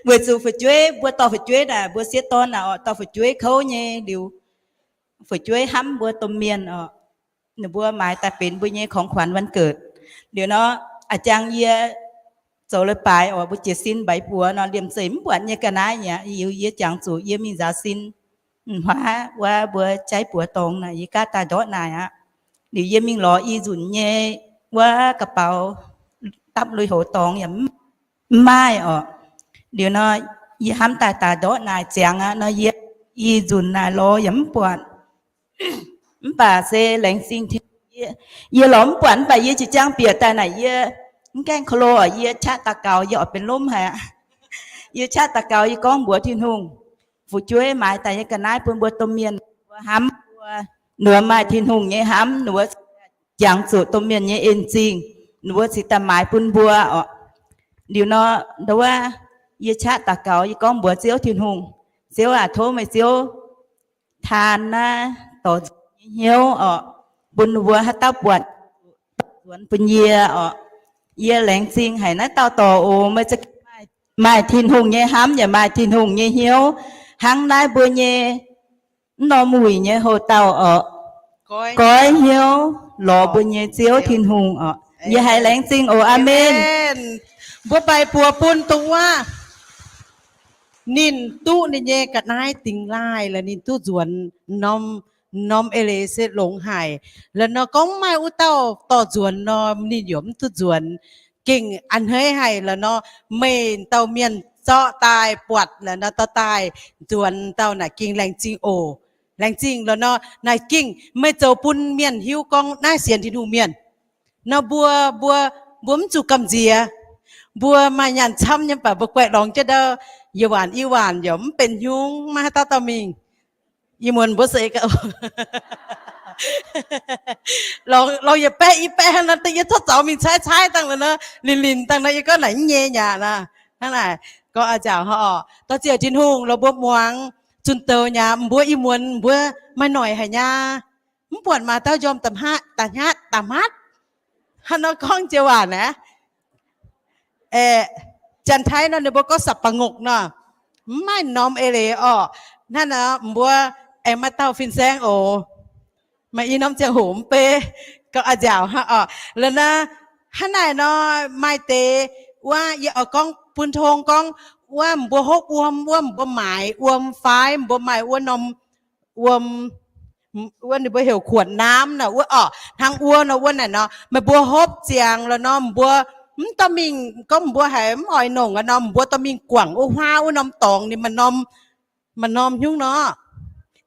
Weic zuqc fu'jueiv, mbuo dorh fu'jueiv naaic, mbuo sieqv dorn naaic orqc, dorh fu'jueiv kouv nyei liuz, fu'jueiv hnamv mbuo domh mienh orqc, ninh mbuo maaiz daaih benx mbuo nyei ของขวัญวันเกิด. Liuz nor, a'jangv yie zoux leiz-baaix orqc, mbuo jiez sin mbeix buoz nor, liemh zeih mv buatc nyei ga'naaiv aqv. Liuz yie jangx zuqc yie mingh nzaaux sin, huaav wuov mbuo jaiv buoz dorngx naaic, yie gaav daaih ndortv naaic aqv. Liuz yie mingh lorz i nzunc nyei wuov ga'baux, dapv lui-houx dorngx yaac mv maaih orqc. Liuz nor, yie hnamv daaih daaih ndortv naaic ziangx aqv nor, yie i nzunc naaic lorz yaac mv buatc. Mv baac se laengz zingh Tin-Hungh, yie lorz mv buatc, mv baac yie jiex jangv bieqc daaih naaic, yie mv gaengh ko lo, yie qaqv daux gaux, yie oix benx lomv haic aqv. Yie qaqv daux gaux, yie gorngv mbuox Tin-Hungh, fu'jueiv maaiz daaih nyei ga'naaiv bun mbuo domh mienh, mbuo hnamv mbuo, ninh mbuo maaih Tin-Hungh nyei hnamv, ninh mbuo jangx zuqc domh mienh nyei en-zingh, ninh mbuo cingx daaih maaiz bun mbuo orqc. Liuz nor, nduov wuov, yie qaqv daux gaux, yie gorngv mbuox Ziouv Tin-Hungh, Ziouv aac, tov meih Ziouv taan naaiv dorc nzuonx nyei hnyouv orqc, bun ninh mbuo haaix dauh buatc nzuonx bun yie orqc. Yie laengz zingh haic naaiv dauh dorc oc, meih za'gengh maaih Tin-Hungh nyei hnamv yaac maaih Tin-Hungh nyei hnyouv hnangv naaiv mbuo nyei mv norm wuic nyei houx-dauh orqc, goiv hnyouv lorz mbuo nyei Ziouv Tin-Hungh orqc. Yie haiz laengz zingh oc. Aamen. Mbuo baaix buoz bun dongh wuov ninh duqv ninh nyei ga'naaiv dingx laaih, laaix ninh duqv nzuonx norm norm eix leiz se longx haic. La'nor gorngv maaih wuov dauh dorh nzuonx nor, ninh yaac mv duqv nzuonx. Gengh a'hneiv haic la'nor, meih dauh mienh zorqv daaih buatc la'nor dorh daaih nzuonx dauh naaic gengh laengz zingh oc. Laengz zingh la'nor naaic gengh meih zoux bun mienh hiuv gorngv naaiv sienx Tin-Hungh mienh. Nor mbuo, mbuo, mbuo mv zuqc gamh nziex. Mbuo maaih nyaanh camv nyei, mv baac mbuo guaih lorngx jienv ndau, yie waanc i waanc yaac mv benx hnyungv, maiv haaix dauh dorh mingh. Ih muonz mbuo se lorngx yietc baeqv i baeqv hnangv nor, da'yietv cuotv zaux mingh caaiv caaiv dangh la'nor, linc linc dangh nor, yie gorngv naaic mv nyei nyaqc nor. Hnangv naaic gorngv a'nziaauc hnangv oc. Dorh ziec Tin-Hungh lorz mbuo muangx, zunh douz nyei, mbuo ih muonz mbuo maaih noic haic nyei. Mv buatc maaih dauh njormh da'hmatv, da'hmatv, da'hmatv. Hnangv nor gorngv joux waac naaic. Aeqv, Janx-Taiv nor ninh mbuo gorngv สับปะงก nor. Mv maaih norm eix leiz orqc. Hnangv nor mbuo aengx maaih dauh fin-saeng oc. Maaih i norm ziangh hoc mv bei, gorngv a'nziaauc hnangv orqc. La'nor, hnangv naaic nor, maaih deix wuov yie oix gorngv bun tong gorngv, wuov mbuo hopv wuom, wuov mbuo maaiz wuom fai mbuo maaih wuov norm wuom, wuov ninh mbuo heuc ขวดน้ำ naaic wuov orqc, hnangv wuov nor, wuov naaic nor, meih mbuo hopv ziangx la'nor mbuo mv dorh mingh, gorngv mbuo haiz mv oix nongc aqv nor, mbuo dorh mingh guangc wuov huaav wuov norm dorngx ninh maaih norm, maaih norm hnyungv nor.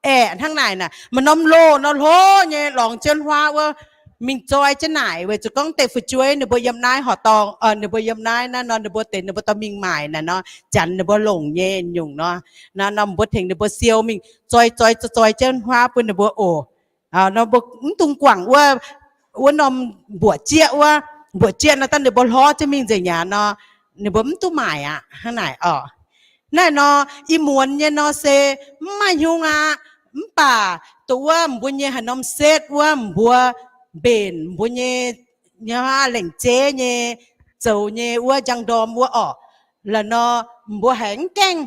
Aeqv, hnangv naaic naaic, maaih norm loz nor hlo nyei lorngx jienv huaav wuov, mingh zoi jienv naaic, weic zuqc gorngv deix fu'jueiv ninh mbuo yiem naaiv horqc dorngh, ninh mbuo yiem naaiv naaiv nor, ninh mbuo deix ninh mbuo dorh mingh maaic naaic nor, Janx ninh mbuo longc nyei nyungc nor. Naaiv nor mbuo tengx ninh mbuo siou mingh zoi zoi zoi zoi jienv huaav bun ninh mbuo oc. Nor mbuo mv dungx guangc wuov, wuov norm mbuoqc jieqv wuov, mbuoqc jieqv nor dangh ninh mbuo hlorv jienv mingh nzengc aqv nor, ninh mbuo mv duqv maaic aqv. Hnangv naaic orqc. Naaiv nor, ih muonz nyei nor se mv maaih hnyungv aqv. Mv baac dongh wuov mbuo nyei haaix norm setv wuov mbuo mbenc mbuo nyei lengc jeiv nyei zoux nyei wuov njang ndorm wuov orqc, la'nor mbuo haiz mv gaengh,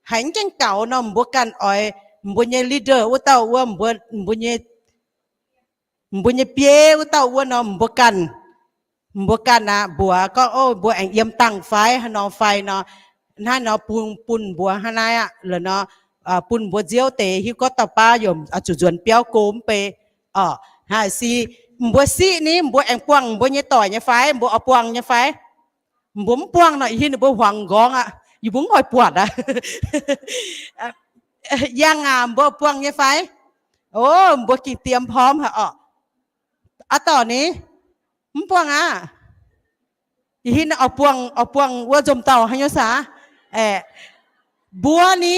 haiz mv gaengh gaux nor, mbuo ganh oix, mbuo nyei leader wuov dauh wuov, mbuo nyei, mbuo nyei bieiv wuov dauh wuov nor, mbuo ganh, mbuo ganh aqv, mbuox gorngv, o, mbuo aengx yiem dangh fai haaix nor fai nor, hnangv nor bun, bun mbuo hnangv naaiv aqv, la'nor bun mbuo nziouv deix hiuv gorngv dauh baav yaac oix zuqc nzuonx biauv go mv bei. Orqc, naaic si, mbuo siqv ni, mbuo aengx buangh mbuo nyei doic nyei fai, mbuo oix buangh nyei fai? Mbuo mv buangh nor, yie hiuv ninh mbuo huangx nqorngv aqv. Yie mbuo mv oix buatc aqv. Yangh aac, mbuo buangh nyei fai? O, mbuo ging diem พร้อม haic orqc. Aav dorc ni, mv buangh aqv. Yie hiuv ninh oix buangh, oix buangh wuov nzomc dauh haaix nyungc saah? Aeqv, mbuo ni,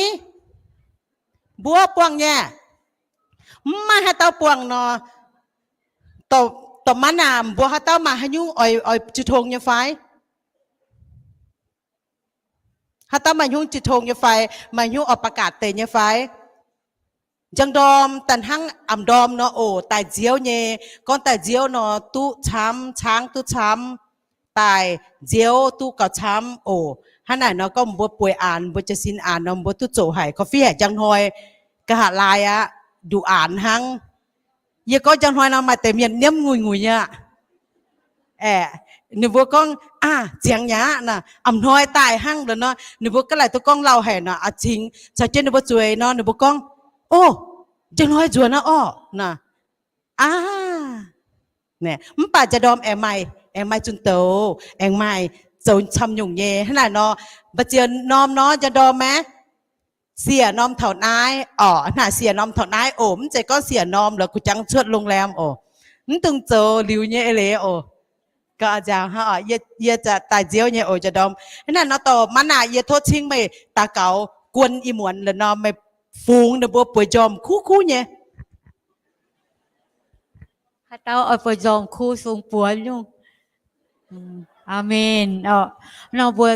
mbuo buangh nyei. Mv maaih haaix dauh buangh nor, dorh, dorh manv aac, mbuo haaix dauh maaih haaix nyungc oix, oix jiu tong nyei fai? Haaix dauh maaih hnyungv jiu tong nyei fai? Maaih hnyungv oix ประกาศ deix nyei fai? Njang ndorm daaih hnangv amx ndorm nor oc, daaih nziouv nyei. Gorngv daaih nziouv nor duqv camv, caangv duqv camv, daaih nziouv duqv gauh camv oc. Hnangv naaic nor gorngv mbuo bueix aanx, mbuo jiez sin aanx nor mbuo duqv zoqc haic. Korv-fiqv haic njang hnoi, nqa'haav laai aqv, nduqc aanx hnangv. Yie gorngv njang hnoi nor maaih deix mienh niemv nguiz-nguiz nyei aqv. Aeqv, ninh mbuo gorngv, aa, ziangx nyei aqv nor, amx hnoi daaih hnangv nor, ninh mbuo gaav laaic duqv gorngv lauh haic nor, aa, cingx caux jienv ninh mbuo zueiz nor, ninh mbuo gorngv, o, njang hnoi nzuonx aqv orqc nor. Aa, mv baac njang ndorm aengx maaih, aengx maaih zunh douz, aengx maaih zoux camv nyungc nyei. Hnangv naaic nor, mbu'ziex norm nor njang ndorm aeqv, siec norm taux naaiv orqc. Hnangv naaic siec norm taux naaiv oc. Mv zeiz gorngv siec norm lorz kuh jangv cuotv โรงแรม oc. Mv dungx zoux liuz nyei eix leiz oc. Gauh nziaauc hnangv oc. Yie, yie daaih nziouv nyei oc njang ndorm. Hnangv naaic nor dorh manv aac, yie tov cingv meih daux gaux guon ih muonz la'nor meih fungx ninh mbuo bueix njormh kuv kuv nyei. Haaix dauh oix bueix njormh kuv sung buoz nyungc. Aamen orqc. Nor mbuo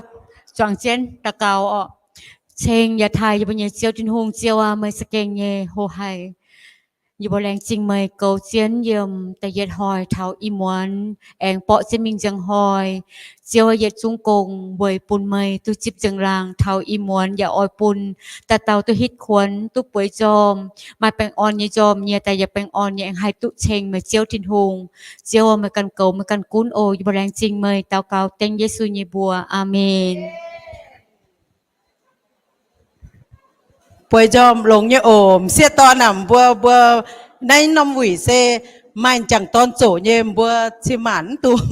zuangx jienv daux gaux orqc. Ceng yaac taaih yie mbuo nyei Ziouv Tin-Hungh, Ziouv aac, meih za'gengh nyei hoh haic. Yie mbuo laengz zingh meih goux zien yiem da'yietv hnoi taux ih muonz aengx borqv jienv mingh nziang hnoi. Ziouv, yietc zungv gong weic bun meih duqv zipv nzengc-laangc taux ih muonz yaac oix bun dauh dauh duqv hitv kuonx, duqv bueix njormh, maaih baengh orn nyei njormh, nyiec daaih yaac baengh orn nyei aengx haih duqv ceng meih Ziouv Tin-Hungh. Ziouv aac, meih ganh goux meih ganh gunv oc. Yie mbuo laengz zingh meih, daux gaux dengv Yesu nyei mbuox. Aamen. Bueix njormh longx nyei oc. M'sieqv dorn aah, mbuo, mbuo naaiv norm wuic se maaih m'jangc dorn zoqc nyei, mbuo cin-maanc mv dungx,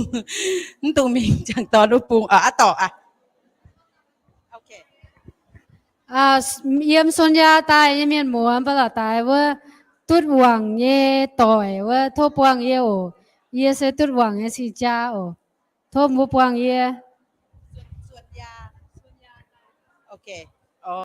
mv dungx mingh m'jangc dorn wuov bung aqv dorc aqv. Yiem Sonya daaih nyei mienh muoz, mbuo la'daaih wuov dutv wangc nyei doic wuov, tov buangh yie oc. Yie se dutv wangc nyei cing-jaa oc. Tov mbuo buangh yie.